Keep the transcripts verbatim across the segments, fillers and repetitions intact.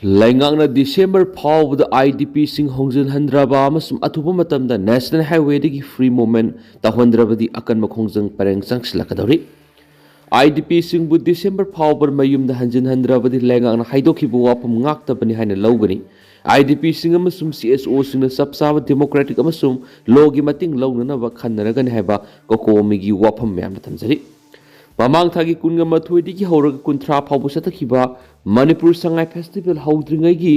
ꯂꯩꯉꯥꯛꯅ ꯗꯤꯁꯦꯝꯕꯔ ꯐꯥꯎꯕꯗ IDPꯁꯤꯡ ꯍꯣꯡꯖꯤꯟꯍꯟꯗ꯭ꯔꯕ ꯑꯃꯁꯨꯡ ꯑꯊꯨꯕ ꯃꯇꯝꯗ National Highwayꯗꯒꯤ free movement ꯇꯧꯍꯟꯗ꯭ꯔꯕꯗꯤ ꯑꯀꯟꯕ ꯈꯣꯡꯖꯪ ꯄꯔꯦꯡ ꯆꯪꯁꯤꯜꯂꯛꯀꯗꯧꯔꯤ꯫ IDPꯁꯤꯡꯕꯨ ꯗꯤꯁꯦꯝꯕꯔ ꯐꯥꯎꯕ ꯃꯌꯨꯝꯗ ꯍꯟꯖꯤꯟꯍꯟꯗ꯭ꯔꯕꯗꯤ ꯂꯩꯉꯥꯛꯅ ꯍꯥꯏꯗꯣꯛꯈꯤꯕ ꯋꯥꯐꯝ ꯉꯥꯛꯇꯕꯅꯤ ꯍꯥꯏꯅ ꯂꯧꯒꯅꯤ꯫ IDPꯁꯤꯡ ꯑꯃꯁꯨꯡ CSOꯁꯤꯡꯅ ꯆꯞ ꯆꯥꯕ democratic ꯑꯃꯁꯨꯡ lawꯒꯤ ꯃꯇꯦꯡ ꯂꯧꯅꯅꯕ ꯈꯟꯅꯔꯒꯅꯤ ꯍꯥꯏꯕ COCOMIꯒꯤ ꯋꯥꯐꯝ ꯃꯌꯥꯝꯅ ꯊꯝꯖꯔꯤ꯫ ꯃꯃꯥꯡ ꯊꯥꯒꯤ ꯀꯨꯟꯒ ꯃꯥꯊꯣꯏꯗꯒꯤ ꯍꯧꯔꯒ ꯀꯨꯟꯊ꯭ꯔꯥ ꯐꯥꯎꯕ ꯆꯠꯊꯈꯤꯕ ꯃꯅꯤꯄꯨꯔ ꯁꯉꯥꯏ festival ꯍꯧꯗ꯭ꯔꯤꯉꯩꯒꯤ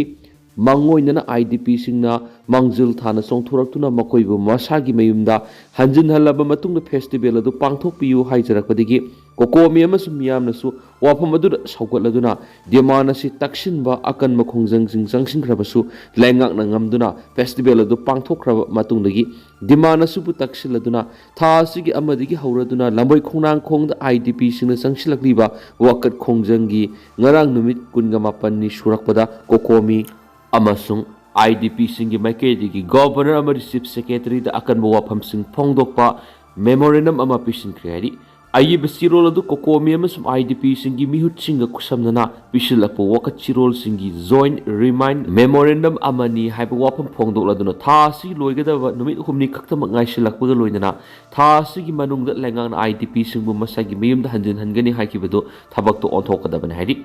ꯃꯥꯡꯑꯣꯏꯅꯅ IDPꯁꯤꯡꯅ ꯃꯥꯡꯖꯤꯜ ꯊꯥꯅ ꯆꯣꯡꯊꯣꯔꯛꯇꯨꯅ ꯃꯈꯣꯏꯕꯨ ꯃꯁꯥꯒꯤ ꯃꯌꯨꯝꯗ ꯍꯟꯖꯤꯟꯍꯜꯂꯕ ꯃꯇꯨꯡꯗ festival ꯑꯗꯨ ꯄꯥꯡꯊꯣꯛꯄꯤꯌꯨ ꯍꯥꯏꯖꯔꯛꯄꯗꯒꯤ COCOMI ꯑꯃꯁꯨꯡ ꯃꯤꯌꯥꯝꯅꯁꯨ ꯋꯥꯐꯝ ꯑꯗꯨꯗ ꯁꯧꯒꯠꯂꯗꯨꯅ demand ꯑꯁꯤ ꯇꯛꯁꯤꯟꯕ ꯑꯀꯟꯕ ꯈꯣꯡꯖꯪꯁꯤꯡ ꯆꯪꯁꯤꯟꯈ꯭ꯔꯕꯁꯨ ꯂꯩꯉꯥꯛꯅ ꯉꯝꯗꯨꯅ festival ꯑꯗꯨ ꯄꯥꯡꯊꯣꯛꯈ꯭ꯔꯕ ꯃꯇꯨꯡꯗꯒꯤ demand ꯑꯁꯤꯕꯨ ꯇꯛꯁꯤꯜꯂꯗꯨꯅ ꯊꯥ ꯑꯁꯤꯒꯤ ꯑꯃꯗꯒꯤ ꯍꯧꯔꯗꯨꯅ ꯂꯝꯕꯣꯏ ꯈꯣꯡꯅꯥꯡꯈꯣꯡꯗ IDPꯁꯤꯡꯅ ꯆꯪꯁꯤꯜꯂꯛꯂꯤꯕ ꯋꯥꯀꯠ ꯈꯣꯡꯖꯪꯒꯤ ꯉꯔꯥꯡ ꯅꯨꯃꯤꯠ ꯀꯨꯟꯒ ꯃꯥꯄꯟꯅꯤ ꯁꯨꯔꯛꯄꯗ COCOMI ꯑꯃꯁꯨꯡ IDPꯁꯤꯡꯒꯤ ꯃꯥꯏꯀꯩꯗꯒꯤ Governor ꯑꯃꯗꯤ Chief Secretaryꯗ ꯑꯀꯟꯕ ꯋꯥꯐꯝꯁꯤꯡ ꯐꯣꯡꯗꯣꯛꯄ memorandum ꯑꯃ ꯄꯤꯁꯤꯟꯈ꯭ꯔꯦ ꯍꯥꯏꯔꯤ꯫ ꯑꯏꯕ ꯆꯦꯔꯣꯜ ꯑꯗꯨ COCOMI ꯑꯃꯁꯨꯡ IDPꯁꯤꯡꯒꯤ ꯃꯤꯍꯨꯠꯁꯤꯡꯒ ꯈꯨꯠꯁꯝꯅꯅ ꯄꯤꯁꯤꯜꯂꯛꯄ ꯋꯥꯀꯠ ꯆꯦꯔꯣꯜꯁꯤꯡꯒꯤ joint remind memorandum ꯑꯃꯅꯤ ꯍꯥꯏꯕ ꯋꯥꯐꯝ ꯐꯣꯡꯗꯣꯛꯂꯗꯨꯅ ꯊꯥ ꯑꯁꯤ ꯂꯣꯏꯒꯗꯕ ꯅꯨꯃꯤꯠ ꯍꯨꯝꯅꯤ ꯈꯛꯇꯃꯛ ꯉꯥꯏꯁꯤꯜꯂꯛꯄꯒ ꯂꯣꯏꯅꯅ ꯊꯥ ꯑꯁꯤꯒꯤ ꯃꯅꯨꯡꯗ ꯂꯩꯉꯥꯛꯅ IDPꯁꯤꯡꯕꯨ ꯃꯁꯥꯒꯤ ꯃꯌꯨꯝꯗ ꯍꯟꯖꯤꯟꯍꯟꯒꯅꯤ ꯍꯥꯏꯈꯤꯕꯗꯨ ꯊꯕꯛꯇ ꯑꯣꯟꯊꯣꯛꯀꯗꯕꯅꯤ ꯍꯥꯏꯔꯤ꯫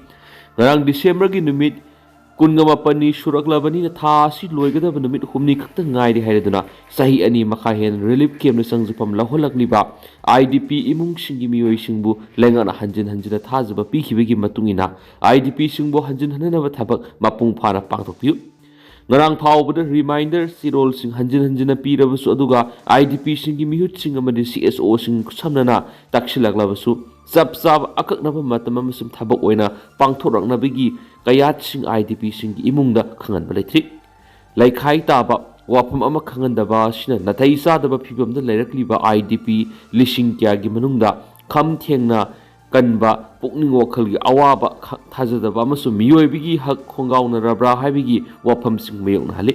ꯉꯔꯥꯡ ꯗꯤꯁꯦꯝꯕꯔꯒꯤ ꯅꯨꯃꯤꯠ ꯀꯨꯟꯒ ꯃꯥꯄꯟꯅꯤ ꯁꯨꯔꯛꯂꯕꯅꯤꯅ ꯊꯥ ꯑꯁꯤ ꯂꯣꯏꯒꯗꯕ ꯅꯨꯃꯤꯠ ꯍꯨꯝꯅꯤ ꯈꯛꯇ ꯉꯥꯏꯔꯦ ꯍꯥꯏꯔꯗꯨꯅ ꯆꯍꯤ ꯑꯅꯤ ꯃꯈꯥꯏ ꯍꯦꯟꯅ relief campꯇ ꯆꯪꯖꯐꯝ ꯂꯧꯍꯜꯂꯛꯂꯤꯕ IDP ꯏꯃꯨꯡꯁꯤꯡꯒꯤ ꯃꯤꯑꯣꯏꯁꯤꯡꯕꯨ ꯂꯩꯉꯥꯛꯅ ꯍꯟꯖꯤꯟ ꯍꯟꯖꯤꯟꯅ ꯊꯥꯖꯕ ꯄꯤꯈꯤꯕꯒꯤ ꯃꯇꯨꯡ ꯏꯟꯅ IDPꯁꯤꯡꯕꯨ ꯍꯟꯖꯤꯟ ꯍꯟꯅꯅꯕ ꯊꯕꯛ ꯃꯄꯨꯡ ꯐꯥꯅ ꯄꯥꯡꯊꯣꯛꯄꯤꯌꯨ꯫ ꯉꯔꯥꯡ ꯐꯥꯎꯕꯗ reminder ꯆꯦꯔꯣꯜꯁꯤꯡ ꯍꯟꯖꯤꯟ ꯍꯟꯖꯤꯟꯅ ꯄꯤꯔꯕꯁꯨ ꯑꯗꯨꯒ IDPꯁꯤꯡꯒꯤ ꯃꯤꯍꯨꯠꯁꯤꯡ ꯑꯃꯗꯤ CSOꯁꯤꯡ ꯈꯨꯠꯁꯝꯅꯅ ꯇꯛꯁꯤꯜꯂꯛꯂꯕꯁꯨ ꯆꯞ ꯆꯥꯕ ꯑꯀꯛꯅꯕ ꯃꯇꯝ ꯑꯃꯁꯨꯡ ꯊꯕꯛ ꯑꯣꯏꯅ ꯄꯥꯡꯊꯣꯔꯛꯅꯕꯒꯤ ꯀꯌꯥꯠꯁꯤꯡ IDPꯁꯤꯡꯒꯤ ꯏꯃꯨꯡꯗ ꯈꯪꯍꯟꯕ ꯂꯩꯇ꯭ꯔꯤ꯫ ꯂꯩꯈꯥꯏ ꯇꯥꯕ ꯋꯥꯐꯝ ꯑꯃ ꯈꯪꯍꯟꯗꯕ ꯑꯁꯤꯅ ꯅꯥꯇꯩ ꯆꯥꯗꯕ ꯐꯤꯕꯝꯗ ꯂꯩꯔꯛꯂꯤꯕ IDP ꯂꯤꯁꯤꯡ ꯀꯌꯥꯒꯤ ꯃꯅꯨꯡꯗ ꯈꯝ ꯊꯦꯡꯅ ꯀꯟꯕ ꯄꯨꯛꯅꯤꯡ ꯋꯥꯈꯜꯒꯤ ꯑꯋꯥꯕ, ꯈ-, ꯊꯥꯖꯗꯕ ꯑꯃꯁꯨꯡ ꯃꯤꯑꯣꯏꯕꯒꯤ ꯍꯛ ꯈꯣꯡꯒꯥꯎꯅꯔꯕ꯭ꯔꯥ ꯍꯥꯏꯕꯒꯤ ꯋꯥꯐꯝꯁꯤꯡ ꯃꯥꯌꯣꯛꯅꯍꯜꯂꯤ꯫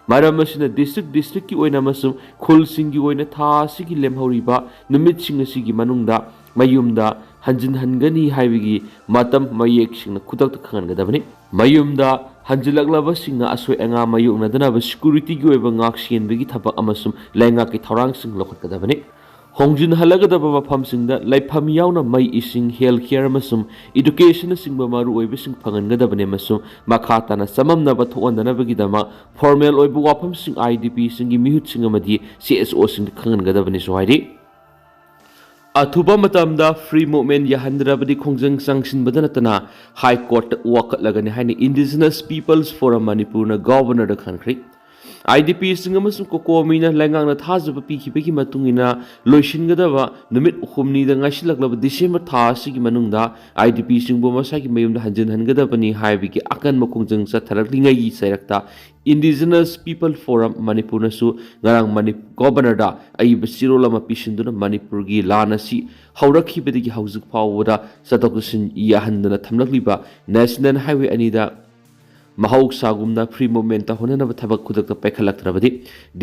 ꯃꯔꯝ ꯑꯁꯤꯅ district districtꯀꯤ ꯑꯣꯏꯅ ꯑꯃꯁꯨꯡ ꯈꯨꯜꯁꯤꯡꯒꯤ ꯑꯣꯏꯅ ꯊꯥ ꯑꯁꯤꯒꯤ ꯂꯦꯝꯍꯧꯔꯤꯕ ꯅꯨꯃꯤꯠꯁꯤꯡ ꯑꯁꯤꯒꯤ ꯃꯅꯨꯡꯗ ꯃꯌꯨꯝꯗ ꯍꯟꯖꯤꯟꯍꯟꯒꯅꯤ ꯍꯥꯏꯕꯒꯤ ꯃꯇꯝ ꯃꯌꯦꯛ ꯁꯦꯡꯅ ꯈꯨꯗꯛꯇ ꯈꯪꯍꯟꯒꯗꯕꯅꯤ꯫ ꯃꯌꯨꯝꯗ ꯍꯟꯖꯤꯜꯂꯛꯂꯕꯁꯤꯡꯅ ꯑꯁꯣꯏ ꯑꯉꯥꯝ ꯃꯥꯌꯣꯛꯅꯗꯅꯕ security ꯒꯤ ꯑꯣꯏꯕ ꯉꯥꯛꯁꯦꯟꯕꯒꯤ ꯊꯕꯛ ꯑꯃꯁꯨꯡ ꯂꯩꯉꯥꯛꯀꯤ ꯊꯧꯔꯥꯡꯁꯤꯡ ꯂꯧꯈꯠꯀꯗꯕꯅꯤ꯫ ꯍꯣꯡꯖꯤꯟꯍꯜꯂꯒꯗꯕ ꯃꯐꯝꯁꯤꯡꯗ ꯂꯩꯐꯝ ꯌꯥꯎꯅ ꯃꯩ, ꯏꯁꯤꯡ, health care ꯑꯃꯁꯨꯡ education ꯅꯆꯤꯡꯕ ꯃꯔꯨꯑꯣꯏꯕꯁꯤꯡ ꯐꯪꯍꯟꯒꯗꯕꯅꯤ ꯑꯃꯁꯨꯡ ꯃꯈꯥ ꯇꯥꯅ ꯆꯃꯝꯅꯕ ꯊꯣꯛꯍꯟꯗꯅꯕꯒꯤꯗꯃꯛ formal ꯑꯣꯏꯕ ꯋꯥꯐꯝꯁꯤꯡ I D P ꯁꯤꯡꯒꯤ ꯃꯤꯍꯨꯠꯁꯤꯡ ꯑꯃꯗꯤ C S O ꯁꯤꯡꯗ ꯈꯪꯍꯟꯒꯗꯕꯅꯤꯁꯨ ꯍꯥꯏꯔꯤ꯫ ꯑꯊꯨꯕ ꯃꯇꯝꯗ free movement ꯌꯥꯍꯟꯗ꯭ꯔꯕꯗꯤ ꯈꯣꯡꯖꯪ ꯆꯪꯁꯤꯟꯕꯗ ꯅꯠꯇꯅ High Court ꯇ ꯋꯥꯀꯠꯂꯒꯅꯤ ꯍꯥꯏꯅ Indigenous Peoples Forum ꯃꯅꯤꯄꯨꯔꯅ Governor the ꯈꯟꯈ꯭ꯔꯤ꯫ I D P ꯁꯤꯡ ꯑꯃꯁꯨꯡ COCOMI ꯅ ꯂꯩꯉꯥꯛꯅ ꯊꯥꯖꯕ ꯄꯤꯈꯤꯕꯒꯤ ꯃꯇꯨꯡ ꯏꯟꯅ ꯂꯣꯏꯁꯤꯟꯒꯗꯕ ꯅꯨꯃꯤꯠ ꯍꯨꯝꯅꯤꯗ ꯉꯥꯏꯁꯤꯜꯂꯛꯂꯕ December ꯊꯥ ꯑꯁꯤꯒꯤ ꯃꯅꯨꯡꯗ I D P ꯁꯤꯡꯕꯨ ꯃꯁꯥꯒꯤ ꯃꯌꯨꯝꯗ ꯍꯟꯖꯤꯟꯍꯟꯒꯗꯕꯅꯤ ꯍꯥꯏꯕꯒꯤ ꯑꯀꯟꯕ ꯈꯣꯡꯖꯪ ꯆꯠꯊꯔꯛꯂꯤꯉꯩꯒꯤ ꯆꯩꯔꯛꯇ Indigenous People Forum ꯃꯅꯤꯄꯨꯔꯅꯁꯨ ꯉꯔꯥꯡ ꯃꯅꯤ-, Governor ꯗ ꯑꯏꯕ ꯆꯦꯔꯣꯜ ꯑꯃ ꯄꯤꯁꯤꯟꯗꯨꯅ ꯃꯅꯤꯄꯨꯔꯒꯤ ꯂꯥꯟ ꯑꯁꯤ ꯍꯧꯔꯛꯈꯤꯕꯗꯒꯤ ꯍꯧꯖꯤꯛ ꯐꯥꯎꯕꯗ ꯆꯠꯊꯣꯛ ꯆꯠꯁꯤꯟ ꯌꯥꯍꯟꯗꯅ ꯊꯝꯂꯛꯂꯤꯕ National Highway ꯑꯅꯤꯗ ꯃꯍꯧꯁꯥꯒꯨꯝꯅ free movement ꯇꯧꯍꯟꯅꯅꯕ ꯊꯕꯛ ꯈꯨꯗꯛꯇ ꯄꯥꯏꯈꯠꯂꯛꯇ꯭ꯔꯕꯗꯤ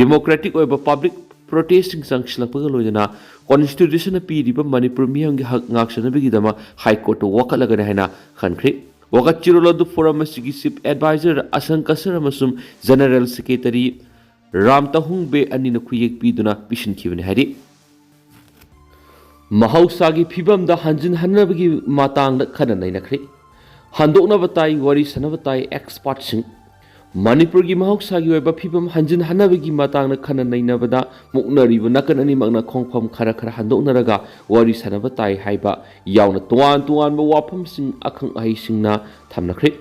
democratic ꯑꯣꯏꯕ public protest ꯁꯤꯡ ꯆꯪꯁꯤꯜꯂꯛꯄꯒ ꯂꯣꯏꯅꯅ Constitution ꯅ ꯄꯤꯔꯤꯕ ꯃꯅꯤꯄꯨꯔ ꯃꯤꯌꯥꯝꯒꯤ ꯍꯛ ꯉꯥꯛꯁꯦꯟꯅꯕꯒꯤꯗꯃꯛ High Court ꯇ ꯋꯥꯀꯠꯂꯒꯅꯤ ꯍꯥꯏꯅ ꯈꯟꯈ꯭ꯔꯤ꯫ ꯋꯥꯀꯠ ꯆꯦꯔꯣꯜ ꯑꯗꯨ Forum ꯑꯁꯤꯒꯤ Chief Advisor ꯑꯁꯪ ꯀꯁꯔ ꯑꯃꯁꯨꯡ General Secretary ꯔꯥꯝ ꯇꯍꯨꯡꯕꯦ ꯑꯅꯤꯅ ꯈꯨꯌꯦꯛ ꯄꯤꯗꯨꯅ ꯄꯤꯁꯤꯟꯈꯤꯕꯅꯤ ꯍꯥꯏꯔꯤ꯫ ꯃꯍꯧꯁꯥꯒꯤ ꯐꯤꯕꯝꯗ ꯍꯟꯖꯤꯟꯍꯟꯅꯕꯒꯤ ꯃꯇꯥꯡꯗ ꯈꯟꯅ ꯅꯩꯅꯈ꯭ꯔꯦ꯫ ꯍꯟꯗꯣꯛꯅꯕ ꯇꯥꯏ, ꯋꯥꯔꯤ ꯁꯥꯟꯅꯕ ꯇꯥꯏ, expert ꯁꯤꯡ꯫ ꯃꯅꯤꯄꯨꯔꯒꯤ ꯃꯍꯧꯁꯥꯒꯤ ꯑꯣꯏꯕ ꯐꯤꯕꯝ ꯍꯟꯖꯤꯟꯍꯟꯅꯕꯒꯤ ꯃꯇꯥꯡꯗ ꯈꯟꯅ ꯅꯩꯅꯕꯗ ꯃꯨꯛꯅꯔꯤꯕ ꯅꯥꯀꯟ ꯑꯅꯤꯃꯛꯅ ꯈꯣꯡꯐꯝ ꯈꯔ ꯈꯔ ꯍꯟꯗꯣꯛꯅꯔꯒ ꯋꯥꯔꯤ ꯁꯥꯟꯅꯕ ꯇꯥꯏ ꯍꯥꯏꯕ ꯌꯥꯎꯅ ꯇꯣꯉꯥꯟ ꯇꯣꯉꯥꯟꯕ ꯋꯥꯐꯝꯁꯤꯡ ꯑꯈꯪ ꯑꯍꯩꯁꯤꯡꯅ ꯊꯝꯅꯈ꯭ꯔꯦ꯫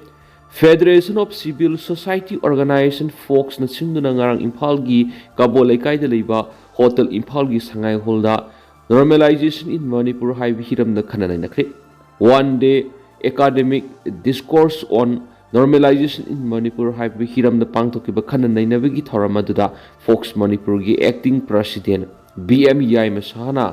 Federation of Civil Society Organization, ꯐꯣꯛꯁꯅ ꯁꯤꯟꯗꯨꯅ ꯉꯔꯥꯡ ꯏꯝꯐꯥꯜꯒꯤ ꯀꯕꯣ ꯂꯩꯀꯥꯏꯗ ꯂꯩꯕ Hotel ꯏꯝꯐꯥꯜꯒꯤ ꯁꯉꯥꯏ ꯍꯣꯜꯗ Normalization in Manipur ꯍꯥꯏꯕ ꯍꯤꯔꯝꯗ ꯈꯟꯅ ꯅꯩꯅꯈ꯭ꯔꯦ꯫ One day academic discourse on normalization in Manipur ꯍꯥꯏꯕ ꯍꯤꯔꯝꯗ ꯄꯥꯡꯊꯣꯛꯈꯤꯕ ꯈꯟꯅ ꯅꯩꯅꯕꯒꯤ ꯊꯧꯔꯝ ꯑꯗꯨꯗ ꯐꯣꯛꯁ ꯃꯅꯤꯄꯨꯔꯒꯤ acting president B M ꯌꯥꯏꯃ ꯁꯍꯥꯅ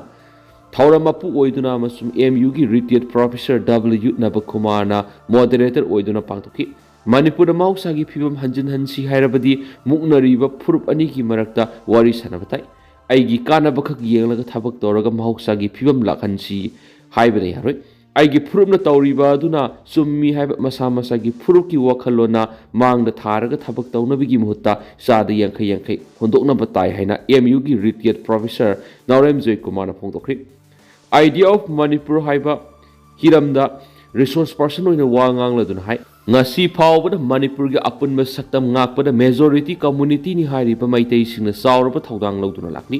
ꯊꯧꯔꯝ ꯃꯄꯨ ꯑꯣꯏꯗꯨꯅ ꯑꯃꯁꯨꯡ M U ꯒꯤ retired professor W ꯅꯕꯀꯨꯃꯥꯔꯅ moderator ꯑꯣꯏꯗꯨꯅ ꯄꯥꯡꯊꯣꯛꯈꯤ꯫ ꯃꯅꯤꯄꯨꯔꯗ ꯃꯍꯧꯁꯥꯒꯤ ꯐꯤꯕꯝ ꯍꯟꯖꯤꯟꯍꯟꯁꯤ ꯍꯥꯏꯔꯕꯗꯤ ꯃꯨꯛꯅꯔꯤꯕ ꯐꯨꯔꯨꯞ ꯑꯅꯤꯒꯤ ꯃꯔꯛꯇ ꯋꯥꯔꯤ ꯁꯥꯟꯅꯕ ꯇꯥꯏ꯫ ꯑꯩꯒꯤ ꯀꯥꯟꯅꯕꯈꯛ ꯌꯦꯡꯂꯒ ꯊꯕꯛ ꯇꯧꯔꯒ ꯃꯍꯧꯁꯥꯒꯤ ꯐꯤꯕꯝ ꯂꯥꯛꯍꯟꯁꯤ ꯍꯥꯏꯕꯅ ꯌꯥꯔꯣꯏ꯫ ꯑꯩꯒꯤ ꯐꯨꯔꯨꯞꯅ ꯇꯧꯔꯤꯕ ꯑꯗꯨꯅ ꯆꯨꯝꯃꯤ ꯍꯥꯏꯕ ꯃꯁꯥ ꯃꯁꯥꯒꯤ ꯐꯨꯔꯨꯞꯀꯤ ꯋꯥꯈꯜꯂꯣꯟꯅ ꯃꯥꯡꯗ ꯊꯥꯔꯒ ꯊꯕꯛ ꯇꯧꯅꯕꯒꯤ ꯃꯍꯨꯠꯇ ꯆꯥꯗ ꯌꯥꯡꯈꯩ ꯌꯥꯡꯈꯩ ꯍꯨꯟꯗꯣꯛꯅꯕ ꯇꯥꯏ ꯍꯥꯏꯅ ꯑꯦꯝ ꯌꯨꯒꯤ ꯔꯤꯇꯥꯌꯔꯗ ꯄ꯭ꯔꯣꯐꯦꯁꯔ ꯅꯥꯎꯔꯦꯝ ꯖꯣꯏꯀꯨꯃꯥꯔꯅ ꯐꯣꯡꯗꯣꯛꯈ꯭ꯔꯤ꯫ Idea of Manipur ꯍꯥꯏꯕ ꯍꯤꯔꯝꯗ ꯔꯤꯁꯣꯔꯁ ꯄꯔꯁꯟ ꯑꯣꯏꯅ ꯋꯥ ꯉꯥꯡꯂꯗꯨꯅ ꯍꯥꯏ, ꯉꯁꯤ ꯐꯥꯎꯕꯗ ꯃꯅꯤꯄꯨꯔꯒꯤ ꯑꯄꯨꯟꯕ ꯁꯛꯇꯝ ꯉꯥꯛꯄꯗ ꯃꯦꯖꯣꯔꯤꯇꯤ ꯀꯝꯃꯨꯅꯤꯇꯤꯅꯤ ꯍꯥꯏꯔꯤꯕ ꯃꯩꯇꯩꯁꯤꯡꯅ ꯆꯥꯎꯔꯕ ꯊꯧꯗꯥꯡ ꯂꯧꯗꯨꯅ ꯂꯥꯛꯂꯤ꯫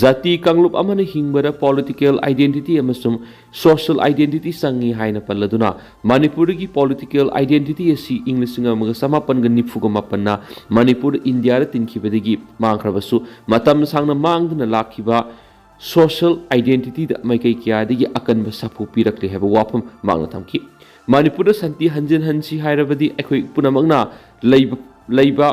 ꯖꯥꯇꯤ ꯀꯥꯡꯂꯨꯞ ꯑꯃꯅ ꯍꯤꯡꯕꯗ ꯄꯣꯂꯤꯇꯤꯀꯦꯜ ꯑꯥꯏꯗꯦꯟꯇꯤꯇꯤ ꯑꯃꯁꯨꯡ ꯁꯣꯁꯤꯌꯦꯜ ꯑꯥꯏꯗꯦꯟꯇꯤꯇꯤ ꯆꯪꯏ ꯍꯥꯏꯅ ꯄꯜꯂꯗꯨꯅ, ꯃꯅꯤꯄꯨꯔꯒꯤ ꯄꯣꯂꯤꯇꯤꯀꯦꯜ ꯑꯥꯏꯗꯦꯟꯇꯤꯇꯤ ꯑꯁꯤ ꯏꯪ ꯂꯤꯁꯤꯡ ꯑꯃꯒ ꯆꯃꯥꯄꯟꯒ ꯅꯤꯐꯨꯒ ꯃꯥꯄꯟꯅ ꯃꯅꯤꯄꯨꯔ ꯏꯟꯗꯤꯌꯥꯗ ꯇꯤꯟꯈꯤꯕꯗꯒꯤ ꯃꯥꯡꯈ꯭ꯔꯕꯁꯨ, ꯃꯇꯝ ꯁꯥꯡꯅ ꯃꯥꯡꯗꯨꯅ ꯂꯥꯛꯈꯤꯕ ꯁꯣꯁꯤꯌꯦꯜ ꯑꯥꯏꯗꯦꯟꯇꯤꯇꯤꯗ ꯃꯥꯏꯀꯩ ꯀꯌꯥꯗꯒꯤ ꯑꯀꯟꯕ ꯁꯥꯐꯨ ꯄꯤꯔꯛꯂꯤ ꯍꯥꯏꯕ ꯋꯥꯐꯝ ꯃꯍꯥꯛꯅ ꯊꯝꯈꯤ꯫ ꯃꯅꯤꯄꯨꯔꯗ ꯁꯥꯟꯇꯤ ꯍꯟꯖꯤꯟꯍꯟꯁꯤ ꯍꯥꯏꯔꯕꯗꯤ ꯑꯩꯈꯣꯏ ꯄꯨꯝꯅꯃꯛꯅ ꯂꯩꯕ, ꯂꯩꯕ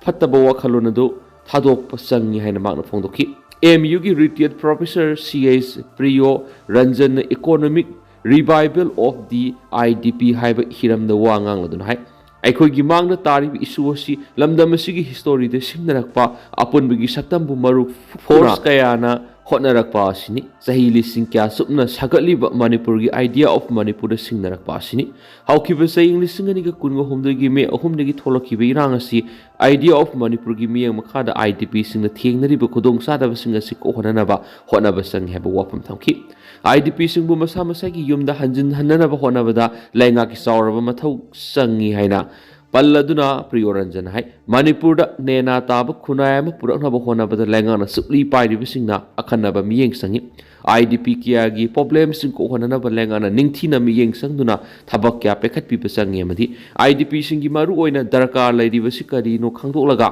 ꯐꯠꯇꯕ ꯋꯥꯈꯜꯂꯣꯟ ꯑꯗꯨ ꯊꯥꯗꯣꯛꯄ ꯆꯪꯏ ꯍꯥꯏꯅ ꯃꯍꯥꯛꯅ ꯐꯣꯡꯗꯣꯛꯈꯤ꯫ ꯑꯦꯝ ꯌꯨꯒꯤ ꯔꯤꯇꯥꯌꯔꯗ ꯄ꯭ꯔꯣꯐꯦꯁꯔ ꯁꯤ H ꯄ꯭ꯔꯤꯌꯣ ꯔꯟꯖꯟꯅ Economic Revival of the I D P ꯍꯥꯏꯕ ꯍꯤꯔꯝꯗ ꯋꯥ ꯉꯥꯡꯂꯗꯨꯅ ꯍꯥꯏ, ꯑꯩꯈꯣꯏꯒꯤ ꯃꯥꯡꯗ ꯇꯥꯔꯤꯕ ꯏꯁꯨ ꯑꯁꯤ ꯂꯝꯗꯝ ꯑꯁꯤꯒꯤ ꯍꯤꯁꯇꯣꯔꯤꯗ ꯁꯤꯡꯅꯔꯛꯄ ꯑꯄꯨꯟꯕꯒꯤ ꯁꯛꯇꯝꯕꯨ ꯃꯔꯨ ꯐꯣꯔꯁ ꯀꯌꯥꯅ ꯍꯣꯠꯅꯔꯛꯄ ꯑꯁꯤꯅꯤ꯫ ꯆꯍꯤ ꯂꯤꯁꯤꯡ ꯀꯌꯥ ꯆꯨꯞꯅ ꯁꯥꯒꯠꯂꯤꯕ ꯃꯅꯤꯄꯨꯔꯒꯤ Idea of ꯃꯅꯤꯄꯨꯔꯗ ꯁꯤꯡꯅꯔꯛꯄ ꯑꯁꯤꯅꯤ꯫ ꯍꯧꯈꯤꯕ ꯆꯍꯤ ꯂꯤꯁꯤꯡ ꯑꯅꯤꯒ ꯀꯨꯟꯒ ꯍꯨꯝꯗꯣꯏꯒꯤ ꯃꯦ ꯑꯍꯨꯝꯗꯒꯤ ꯊꯣꯛꯂꯛꯈꯤꯕ ꯏꯔꯥꯡ ꯑꯁꯤ Idea of ꯃꯅꯤꯄꯨꯔꯒꯤ ꯃꯤꯠꯌꯦꯡ ꯃꯈꯥꯗ I D P ꯁꯤꯡꯅ ꯊꯦꯡꯅꯔꯤꯕ ꯈꯨꯗꯣꯡꯆꯥꯗꯕꯁꯤꯡ ꯑꯁꯤ ꯀꯣꯛꯍꯟꯅꯅꯕ ꯍꯣꯠꯅꯕ ꯆꯪꯏ ꯍꯥꯏꯕ ꯋꯥꯐꯝ ꯊꯝꯈꯤ꯫ I D P ꯁꯤꯡꯕꯨ ꯃꯁꯥ ꯃꯁꯥꯒꯤ ꯌꯨꯝꯗ ꯍꯟꯖꯤꯟꯍꯟꯅꯅꯕ ꯍꯣꯠꯅꯕꯗ ꯂꯩꯉꯥꯛꯀꯤ ꯆꯥꯎꯔꯕ ꯃꯊꯧ ꯆꯪꯏ ꯍꯥꯏꯅ ꯄꯜꯂꯗꯨꯅ ꯄ꯭ꯔꯤꯌꯣ ꯔꯟꯖꯟ ꯍꯥꯏ, ꯃꯅꯤꯄꯨꯔꯗ ꯅꯦꯅꯥ ꯇꯥꯕ ꯈꯨꯟꯅꯥꯏ ꯑꯃ ꯄꯨꯔꯛꯅꯕ ꯍꯣꯠꯅꯕꯗ ꯂꯩꯉꯥꯛꯅ ꯆꯨꯞꯂꯤ ꯄꯥꯏꯔꯤꯕꯁꯤꯡꯅ ꯑꯈꯟꯅꯕ ꯃꯤꯠꯌꯦꯡ ꯆꯪꯏ꯫ I D P ꯀꯌꯥꯒꯤ ꯄ꯭ꯔꯣꯕ꯭ꯂꯦꯝꯁꯤꯡ ꯀꯣꯛꯍꯟꯅꯅꯕ ꯂꯩꯉꯥꯛꯅ ꯅꯤꯡꯊꯤꯅ ꯃꯤꯠꯌꯦꯡ ꯆꯪꯗꯨꯅ ꯊꯕꯛ ꯀꯌꯥ ꯄꯥꯏꯈꯠꯄꯤꯕ ꯆꯪꯏ ꯑꯃꯗꯤ I D P ꯁꯤꯡꯒꯤ ꯃꯔꯨꯑꯣꯏꯅ ꯗꯔꯀꯥꯔ ꯂꯩꯔꯤꯕꯁꯤ ꯀꯔꯤꯅꯣ ꯈꯪꯗꯣꯛꯂꯒ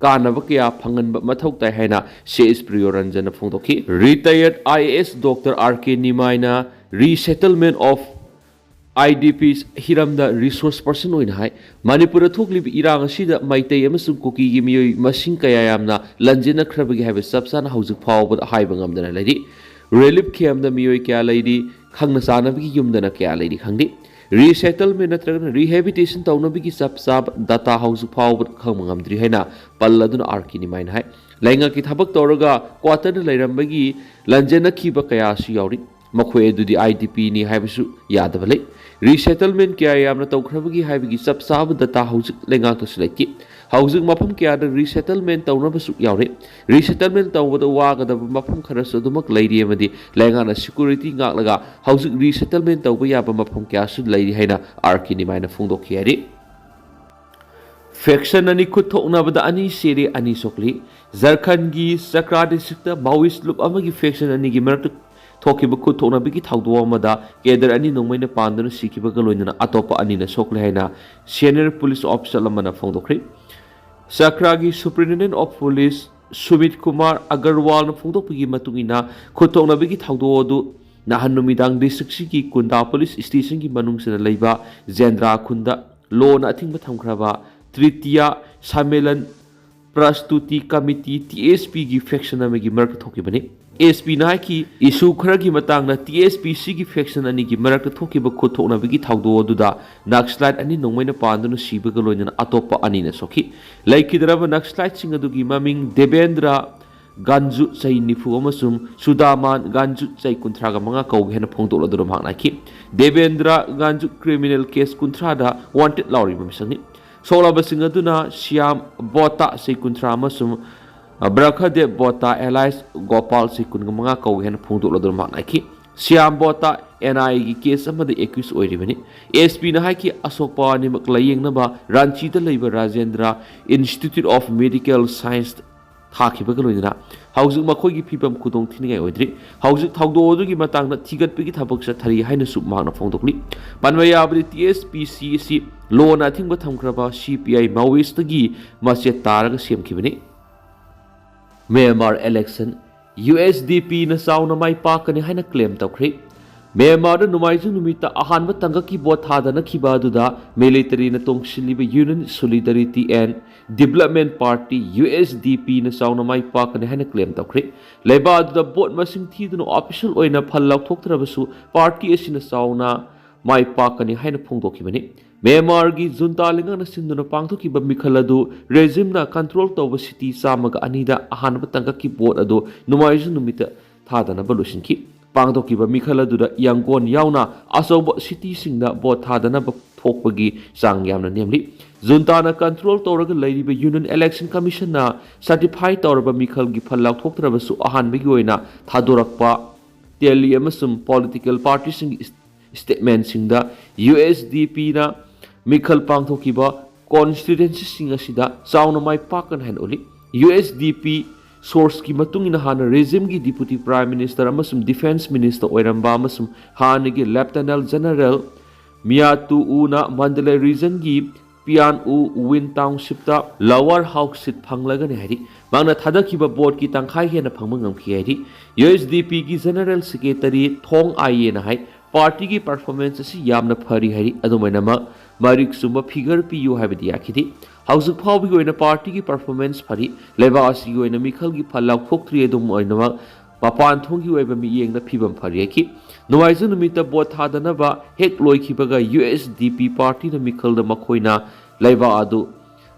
ꯀꯥꯟꯅꯕ ꯀꯌꯥ ꯐꯪꯍꯟꯕ ꯃꯊꯧ ꯇꯥꯏ ꯍꯥꯏꯅ ꯁꯤ ꯑꯦꯁ ꯄ꯭ꯔꯤꯌꯣ ꯔꯟꯖꯟꯅ ꯐꯣꯡꯗꯣꯛꯈꯤ꯫ Retired I A S Doctor R K ꯅꯤꯃꯥꯏꯅ Resettlement of I D Ps ꯍꯤꯔꯝꯗ ꯔꯤꯁꯣꯔꯁ ꯄꯔꯁꯟ ꯑꯣꯏꯅ ꯍꯥꯏ, ꯃꯅꯤꯄꯨꯔꯗ ꯊꯣꯛꯂꯤꯕ ꯏꯔꯥꯡ ꯑꯁꯤꯗ ꯃꯩꯇꯩ ꯑꯃꯁꯨꯡ ꯀꯨꯀꯤꯒꯤ ꯃꯤꯑꯣꯏ ꯃꯁꯤꯡ ꯀꯌꯥ ꯌꯥꯝꯅ ꯂꯥꯟꯖꯦꯟꯅꯈ꯭ꯔꯕꯒꯦ ꯍꯥꯏꯕ ꯆꯞ ꯆꯥꯅ ꯍꯧꯖꯤꯛ ꯐꯥꯎꯕꯗ ꯍꯥꯏꯕ ꯉꯝꯗꯅ ꯂꯩꯔꯤ꯫ ꯔꯤꯂꯤꯐ ꯀꯦꯝꯗ ꯃꯤꯑꯣꯏ ꯀꯌꯥ ꯂꯩꯔꯤ, ꯈꯪꯅ ꯆꯥꯅꯕꯒꯤ ꯌꯨꯝꯗꯅ ꯀꯌꯥ ꯂꯩꯔꯤ ꯈꯪꯗꯦ꯫ ꯔꯤꯁꯦꯇꯜꯃꯦꯟ ꯅꯠꯇ꯭ꯔꯒꯅ ꯔꯤꯍꯦꯕꯤꯇꯦꯁꯟ ꯇꯧꯅꯕꯒꯤ ꯆꯞ ꯆꯥꯕ ꯗꯇꯥ ꯍꯧꯖꯤꯛ ꯐꯥꯎꯕ ꯈꯪꯕ ꯉꯝꯗ꯭ꯔꯤ ꯍꯥꯏꯅ ꯄꯜꯂꯗꯨꯅ ꯑꯥꯔ ꯀꯦ ꯅꯤꯃꯥꯏꯅ ꯍꯥꯏ꯫ ꯂꯩꯉꯥꯛꯀꯤ ꯊꯕꯛ ꯇꯧꯔꯒ ꯀ꯭ꯋꯥꯇꯔꯗ ꯂꯩꯔꯝꯕꯒꯤ ꯂꯥꯟꯖꯦꯟꯅꯈꯤꯕ ꯀꯌꯥꯁꯨ ꯌꯥꯎꯔꯤ꯫ ꯃꯈꯣꯏ ꯑꯗꯨꯗꯤ ꯑꯥꯏ ꯗꯤ ꯄꯤꯅꯤ ꯍꯥꯏꯕꯁꯨ ꯌꯥꯗꯕ ꯂꯩ꯫ ꯔꯤꯁꯦꯇꯜꯃꯦꯟ ꯀꯌꯥ ꯌꯥꯝꯅ ꯇꯧꯈ꯭ꯔꯕꯒꯤ ꯍꯥꯏꯕꯒꯤ ꯆꯞ ꯆꯥꯕ ꯗꯇꯥ ꯍꯧꯖꯤꯛ ꯂꯩꯉꯥꯛꯇꯁꯨ ꯂꯩꯇꯦ꯫ ꯍꯧꯖꯤꯛ ꯃꯐꯝ ꯀꯌꯥꯗ ꯔꯤꯁꯦꯇꯜꯃꯦꯟ ꯇꯧꯅꯕꯁꯨ ꯌꯥꯎꯔꯤ꯫ ꯔꯤꯁꯦꯇꯜꯃꯦꯟ ꯇꯧꯕꯗ ꯋꯥꯒꯗꯕ ꯃꯐꯝ ꯈꯔꯁꯨ ꯑꯗꯨꯃꯛ ꯂꯩꯔꯤ ꯑꯃꯗꯤ ꯂꯩꯉꯥꯛꯅ ꯁꯦꯀ꯭ꯌꯨꯔꯤꯇꯤ ꯉꯥꯛꯂꯒ ꯍꯧꯖꯤꯛ ꯔꯤꯁꯦꯇꯜꯃꯦꯟ ꯇꯧꯕ ꯌꯥꯕ ꯃꯐꯝ ꯀꯌꯥꯁꯨ ꯂꯩꯔꯤ ꯍꯥꯏꯅ ꯑꯥꯔ ꯀꯦ ꯅꯤꯃꯥꯏꯅ ꯐꯣꯡꯗꯣꯛꯈꯤ ꯍꯥꯏꯔꯤ꯫ ꯐꯦꯛꯁꯟ ꯑꯅꯤ ꯈꯨꯠ ꯊꯣꯛꯅꯕꯗ ꯑꯅꯤ ꯁꯤꯔꯦ, ꯑꯅꯤ ꯁꯣꯛꯂꯤ꯫ ꯖꯔꯈꯟꯒꯤ ꯆꯀ꯭ꯔꯥ ꯗꯤꯁꯇ꯭ꯔꯤꯛꯇ ꯃꯥꯋꯤꯁ ꯂꯨꯞ ꯑꯃꯒꯤ ꯐꯦꯛꯁꯟ ꯑꯅꯤꯒꯤ ꯃꯔꯛꯇ ꯊꯣꯛꯈꯤꯕ ꯈꯨꯠ ꯊꯣꯛꯅꯕꯒꯤ ꯊꯧꯗꯣꯛ ꯑꯃꯗ ꯀꯦꯗꯔ ꯑꯅꯤ ꯅꯣꯡꯃꯩꯅ ꯄꯥꯟꯗꯨꯅ ꯁꯤꯈꯤꯕꯒ ꯂꯣꯏꯅꯅ ꯑꯇꯣꯞꯄ ꯑꯅꯤꯅ ꯁꯣꯛꯂꯦ ꯍꯥꯏꯅ ꯁꯦꯅꯤꯌꯔ ꯄꯨꯂꯤꯁ ꯑꯣꯐꯤꯁꯔ ꯑꯃꯅ ꯐꯣꯡꯗꯣꯛꯈ꯭ꯔꯦ꯫ ꯆꯀ꯭ꯔꯥꯒꯤ superintendent of police Sumit Kumar ꯑꯒꯔꯋꯥꯜꯅ ꯐꯣꯡꯗꯣꯛꯄꯒꯤ ꯃꯇꯨꯡ ꯏꯟꯅ, ꯈꯨꯠ ꯊꯣꯛꯅꯕꯒꯤ ꯊꯧꯗꯣꯛ ꯑꯗꯨ ꯅꯍꯥꯟ ꯅꯨꯃꯤꯗꯥꯡ ꯗꯤꯁꯇ꯭ꯔꯤꯛꯁꯤꯒꯤ ꯀꯨꯟꯗꯥ ꯄꯨꯂꯤꯁ ꯁ꯭ꯇꯦꯁꯟꯒꯤ ꯃꯅꯨꯡꯁꯤꯗ ꯂꯩꯕ ꯖꯦꯟꯗ꯭ꯔꯥ ꯈꯨꯟꯗ ꯂꯣꯅ ꯑꯊꯤꯡꯕ ꯊꯝꯈ꯭ꯔꯕ ꯇ꯭ꯔꯤꯇꯤꯌꯥ ꯁꯃꯦꯂꯟ ꯄ꯭ꯔꯁꯇꯨꯇꯤ ꯀꯃꯤꯇꯤ, ꯇꯤ ꯑꯦꯁ ꯄꯤꯒꯤ ꯐꯦꯛꯁꯟ ꯑꯃꯒꯤ ꯃꯔꯛꯇ ꯊꯣꯛꯈꯤꯕꯅꯤ꯫ ꯑꯦꯁ ꯄꯤꯅ ꯍꯥꯏꯈꯤ, ꯏꯁꯨ ꯈꯔꯒꯤ ꯃꯇꯥꯡꯗ ꯇꯤ ꯑꯦꯁ ꯄꯤ ꯁꯤꯒꯤ ꯐꯦꯛꯁꯟ ꯑꯅꯤꯒꯤ ꯃꯔꯛꯇ ꯊꯣꯛꯈꯤꯕ ꯈꯨꯠ ꯊꯣꯛꯅꯕꯒꯤ ꯊꯧꯗꯣꯛ ꯑꯗꯨꯗ ꯅꯛꯁꯂꯥꯏꯠ ꯑꯅꯤ ꯅꯣꯡꯃꯩꯅ ꯄꯥꯟꯗꯨꯅ ꯁꯤꯕꯒ ꯂꯣꯏꯅꯅ ꯑꯇꯣꯞꯄ ꯑꯅꯤꯅ ꯁꯣꯛꯈꯤ꯫ ꯂꯩꯈꯤꯗ꯭ꯔꯕ ꯅꯛꯁꯂꯥꯏꯠꯁꯤꯡ ꯑꯗꯨꯒꯤ ꯃꯃꯤꯡ ꯗꯦꯕꯦꯟꯗ꯭ꯔ ꯒꯥꯟꯖꯨ, ꯆꯍꯤ ꯅꯤꯐꯨ, ꯑꯃꯁꯨꯡ ꯁꯨꯗꯥꯃꯥꯟ ꯒꯥꯟꯖꯨ, ꯆꯍꯤ ꯀꯨꯟꯊ꯭ꯔꯥꯒ ꯃꯉꯥ ꯀꯧꯒꯦ ꯍꯥꯏꯅ ꯐꯣꯡꯗꯣꯛꯂꯗꯨꯅ ꯃꯍꯥꯛꯅ ꯍꯥꯏꯈꯤ꯫ Debendra ꯒꯥꯟꯖꯨ criminal case ꯀꯨꯟꯊ꯭ꯔꯥꯗ ꯋꯥꯟꯇꯦꯗ ꯂꯥꯎꯔꯤꯕ ꯃꯤꯁꯛꯅꯤ꯫ ꯁꯣꯛꯂꯕꯁꯤꯡ ꯑꯗꯨꯅ ꯁ꯭ꯌꯥꯝ ꯕꯣꯇꯥ, ꯆꯍꯤ ꯀꯨꯟꯊ꯭ꯔꯥ, ꯑꯃꯁꯨꯡ ꯕ꯭ꯔꯈꯗꯦꯕ ꯕꯣꯇꯥ ꯑꯦꯂꯥꯏꯁ ꯒꯣꯄꯥꯜ, ꯆꯍꯤ ꯀꯨꯟꯒ ꯃꯉꯥ ꯀꯧꯏ ꯍꯥꯏꯅ ꯐꯣꯡꯗꯣꯛꯂꯗꯨꯅ ꯃꯍꯥꯛꯅ ꯍꯥꯏꯈꯤ꯫ ꯁ꯭ꯌꯥꯝ ꯕꯣꯇꯥ ꯑꯦꯟ ꯑꯥꯏ ꯑꯦꯒꯤ ꯀꯦꯁ ꯑꯃꯗ ꯑꯦꯀ꯭ꯌꯨꯁ ꯑꯣꯏꯔꯤꯕꯅꯤ꯫ ꯑꯦꯁ ꯄꯤꯅ ꯍꯥꯏꯈꯤ, ꯑꯁꯣꯛꯄ ꯑꯅꯤꯃꯛ ꯂꯥꯌꯦꯡꯅꯕ ꯔꯥꯟꯆꯤꯗ ꯂꯩꯕ Rajendra institute of medical science ꯊꯥꯈꯤꯕꯒ ꯂꯣꯏꯅꯅ ꯍꯧꯖꯤꯛ ꯃꯈꯣꯏꯒꯤ ꯐꯤꯕꯝ ꯈꯨꯗꯣꯡ ꯊꯤꯅꯤꯡꯉꯥꯏ ꯑꯣꯏꯗ꯭ꯔꯤ꯫ ꯍꯧꯖꯤꯛ ꯊꯧꯗꯣꯛ ꯑꯗꯨꯒꯤ ꯃꯇꯥꯡꯗ ꯊꯤꯒꯠꯄꯒꯤ ꯊꯕꯛ ꯆꯠꯊꯔꯤ ꯍꯥꯏꯅꯁꯨ ꯃꯍꯥꯛꯅ ꯐꯣꯡꯗꯣꯛꯂꯤ꯫ ꯄꯟꯕ ꯌꯥꯕꯗꯤ, ꯇꯤ ꯑꯦꯁ ꯄꯤ ꯁꯤ ꯑꯁꯤ ꯂꯣꯅ ꯑꯊꯤꯡꯕ ꯊꯝꯈ꯭ꯔꯕ ꯁꯤ ꯄꯤ ꯑꯥꯏ ꯃꯥꯋꯤꯁꯇꯒꯤ ꯃꯆꯦꯠ ꯇꯥꯔꯒ ꯁꯦꯝꯈꯤꯕꯅꯤ꯫ Myanmar election, U S D ꯄꯤꯅ ꯆꯥꯎꯅ ꯃꯥꯏ ꯄꯥꯛꯀꯅꯤ ꯍꯥꯏꯅ ꯀ꯭ꯂꯦꯝ ꯇꯧꯈ꯭ꯔꯦ꯫ ꯃ꯭ꯌꯥꯟꯃꯥꯔꯗ ꯅꯣꯡꯃꯥꯏꯖꯤꯡ ꯅꯨꯃꯤꯠꯇ ꯑꯍꯥꯟꯕ ꯇꯥꯡꯀꯛꯀꯤ ꯚꯣꯠ ꯊꯥꯗꯅꯈꯤꯕ ꯑꯗꯨꯗ ꯃꯤꯂꯤꯇꯔꯤꯅ ꯇꯣꯡꯁꯤꯜꯂꯤꯕ Union Solidarity and Development Party, U S D ꯄꯤꯅ ꯆꯥꯎꯅ ꯃꯥꯏ ꯄꯥꯛꯀꯅꯤ ꯍꯥꯏꯅ ꯀ꯭ꯂꯦꯝ ꯇꯧꯈ꯭ꯔꯦ꯫ ꯂꯩꯕꯥꯛ ꯑꯗꯨꯗ ꯚꯣꯠ ꯃꯁꯤꯡ ꯊꯤꯗꯨꯅ ꯑꯣꯐꯤꯁꯤꯌꯦꯜ ꯑꯣꯏꯅ ꯐꯜ ꯂꯥꯎꯊꯣꯛꯇ꯭ꯔꯕꯁꯨ, ꯄꯥꯔꯇꯤ ꯑꯁꯤꯅ ꯆꯥꯎꯅ ꯃꯥꯏ ꯄꯥꯛꯀꯅꯤ ꯍꯥꯏꯅ ꯐꯣꯡꯗꯣꯛꯈꯤꯕꯅꯤ꯫ ꯃ꯭ꯌꯥꯟꯃꯥꯔꯒꯤ ꯖꯨꯟꯇꯥ ꯂꯩꯉꯥꯛꯅ ꯁꯤꯟꯗꯨꯅ ꯄꯥꯡꯊꯣꯛꯈꯤꯕ ꯃꯤꯈꯜ ꯑꯗꯨ ꯔꯦꯖꯤꯝꯅ ꯀꯟꯇ꯭ꯔꯣꯜ ꯇꯧꯕ ꯁꯤꯇꯤ ꯆꯥꯝꯃꯒ ꯑꯅꯤꯗ ꯑꯍꯥꯟꯕ ꯇꯥꯡꯀꯛꯀꯤ ꯚꯣꯠ ꯑꯗꯨ ꯅꯣꯡꯃꯥꯏꯖꯤꯡ ꯅꯨꯃꯤꯠꯇ ꯊꯥꯗꯅꯕ ꯂꯣꯏꯁꯤꯟꯈꯤ꯫ ꯄꯥꯡꯊꯣꯛꯈꯤꯕ ꯃꯤꯈꯜ ꯑꯗꯨꯗ ꯌꯥꯡꯒꯣꯟ ꯌꯥꯎꯅ ꯑꯆꯧꯕ ꯁꯤꯇꯤꯁꯤꯡꯗ ꯚꯣꯠ ꯊꯥꯗꯅꯕ ꯊꯣꯛꯄꯒꯤ ꯆꯥꯡ ꯌꯥꯝꯅ ꯅꯦꯝꯂꯤ꯫ ꯖꯨꯟꯇꯥꯅ ꯀꯟꯇ꯭ꯔꯣꯜ ꯇꯧꯔꯒ ꯂꯩꯔꯤꯕ ꯌꯨꯅꯤꯌꯟ ꯏꯂꯦꯛꯁꯟ ꯀꯃꯤꯁꯟꯅ ꯁꯔꯇꯤꯐꯥꯏ ꯇꯧꯔꯕ ꯃꯤꯈꯜꯒꯤ ꯐꯜ ꯂꯥꯎꯊꯣꯛꯇ꯭ꯔꯕꯁꯨ, ꯑꯍꯥꯟꯕꯒꯤ ꯑꯣꯏꯅ ꯊꯥꯗꯣꯔꯛꯄ ꯇꯦꯂꯤ ꯑꯃꯁꯨꯡ ꯄꯣꯂꯤꯇꯤꯀꯦꯜ ꯄꯥꯔꯇꯤꯁꯤꯡꯒꯤ ꯏꯁꯇꯦꯠꯃꯦꯟꯁꯤꯡꯗ ꯌꯨ ꯑꯦꯁ ꯗꯤ ꯄꯤꯅ ꯃꯤꯈꯜ ꯄꯥꯡꯊꯣꯛꯈꯤꯕ ꯀꯣꯟꯁꯇꯤꯇ꯭ꯋꯦꯟꯁꯤꯁꯤꯡ ꯑꯁꯤꯗ ꯆꯥꯎꯅ ꯃꯥꯏ ꯄꯥꯛꯀꯅꯤ ꯍꯥꯏꯅ ꯎꯠꯂꯤ꯫ ꯌꯨ ꯑꯦꯁ ꯗꯤ ꯄꯤ ꯁꯣꯔꯁꯀꯤ ꯃꯇꯨꯡ ꯏꯟꯅ, ꯍꯥꯟꯅ ꯔꯦꯖꯤꯝꯒꯤ ꯗꯤꯄꯨꯇꯤ ꯄ꯭ꯔꯥꯏꯝ ꯃꯤꯅꯤꯁꯇꯔ ꯑꯃꯁꯨꯡ ꯗꯤꯐꯦꯟꯁ ꯃꯤꯅꯤꯁꯇꯔ ꯑꯣꯏꯔꯝꯕ ꯑꯃꯁꯨꯡ ꯍꯥꯟꯅꯒꯤ ꯂꯦꯐꯇꯅꯦꯟ ꯖꯦꯅꯔꯦꯜ ꯃꯤꯌꯥꯇꯨ ꯎꯅ ꯃꯟꯗꯂꯦ ꯔꯤꯖꯟꯒꯤ ꯄꯤꯌꯥꯟ ꯎ ꯋꯤꯟ ꯇꯥꯎꯟꯁꯤꯞꯇ ꯂꯋꯔ ꯍꯥꯎꯁ ꯁꯤꯠ ꯐꯪꯂꯒꯅꯤ ꯍꯥꯏꯔꯤ꯫ ꯃꯍꯥꯛꯅ ꯊꯥꯗꯈꯤꯕ ꯚꯣꯠꯀꯤ ꯇꯪꯈꯥꯏ ꯍꯦꯟꯅ ꯐꯪꯕ ꯉꯝꯈꯤ ꯍꯥꯏꯔꯤ꯫ ꯌꯨ ꯑꯦꯁ ꯗꯤ ꯄꯤꯒꯤ ꯖꯦꯅꯔꯦꯜ ꯁꯦꯀ꯭ꯔꯦꯇꯔꯤ ꯊꯣꯡ ꯑꯥꯏꯌꯦꯅ ꯍꯥꯏ, ꯄꯥꯔꯇꯤꯒꯤ ꯄꯔꯐꯣꯔꯃꯦꯟꯁ ꯑꯁꯤ ꯌꯥꯝꯅ ꯐꯔꯤ ꯍꯥꯏꯔꯤ꯫ ꯑꯗꯨꯃꯥꯏꯅꯃꯛ ꯃꯔꯤꯛ ꯆꯨꯝꯕ ꯐꯤꯒꯔ ꯄꯤꯌꯨ ꯍꯥꯏꯕꯗꯤ ꯌꯥꯈꯤꯗꯦ꯫ ꯍꯧꯖꯤꯛ ꯐꯥꯎꯕꯒꯤ ꯑꯣꯏꯅ ꯄꯥꯔꯇꯤꯒꯤ ꯄꯔꯐꯣꯔꯃꯦꯟꯁ ꯐꯔꯤ꯫ ꯂꯩꯕꯥꯛ ꯑꯁꯤꯒꯤ ꯑꯣꯏꯅ ꯃꯤꯈꯜꯒꯤ ꯐꯜ ꯂꯥꯎꯊꯣꯛꯇ꯭ꯔꯤ꯫ ꯑꯗꯨꯝ ꯑꯣꯏꯅꯃꯛ ꯃꯄꯥꯟ ꯊꯣꯡꯒꯤ ꯑꯣꯏꯕ ꯃꯤꯠꯌꯦꯡꯅ ꯐꯤꯕꯝ ꯐꯔꯤ ꯍꯥꯏꯈꯤ꯫ ꯅꯣꯡꯃꯥꯏꯖꯤꯡ ꯅꯨꯃꯤꯠꯇ ꯚꯣꯠ ꯊꯥꯗꯅꯕ ꯍꯦꯛ ꯂꯣꯏꯈꯤꯕꯒ ꯌꯨ ꯑꯦꯁ ꯗꯤ ꯄꯤ ꯄꯥꯔꯇꯤꯅ ꯃꯤꯈꯜꯗ ꯃꯈꯣꯏꯅ ꯂꯩꯕꯥꯛ ꯑꯗꯨ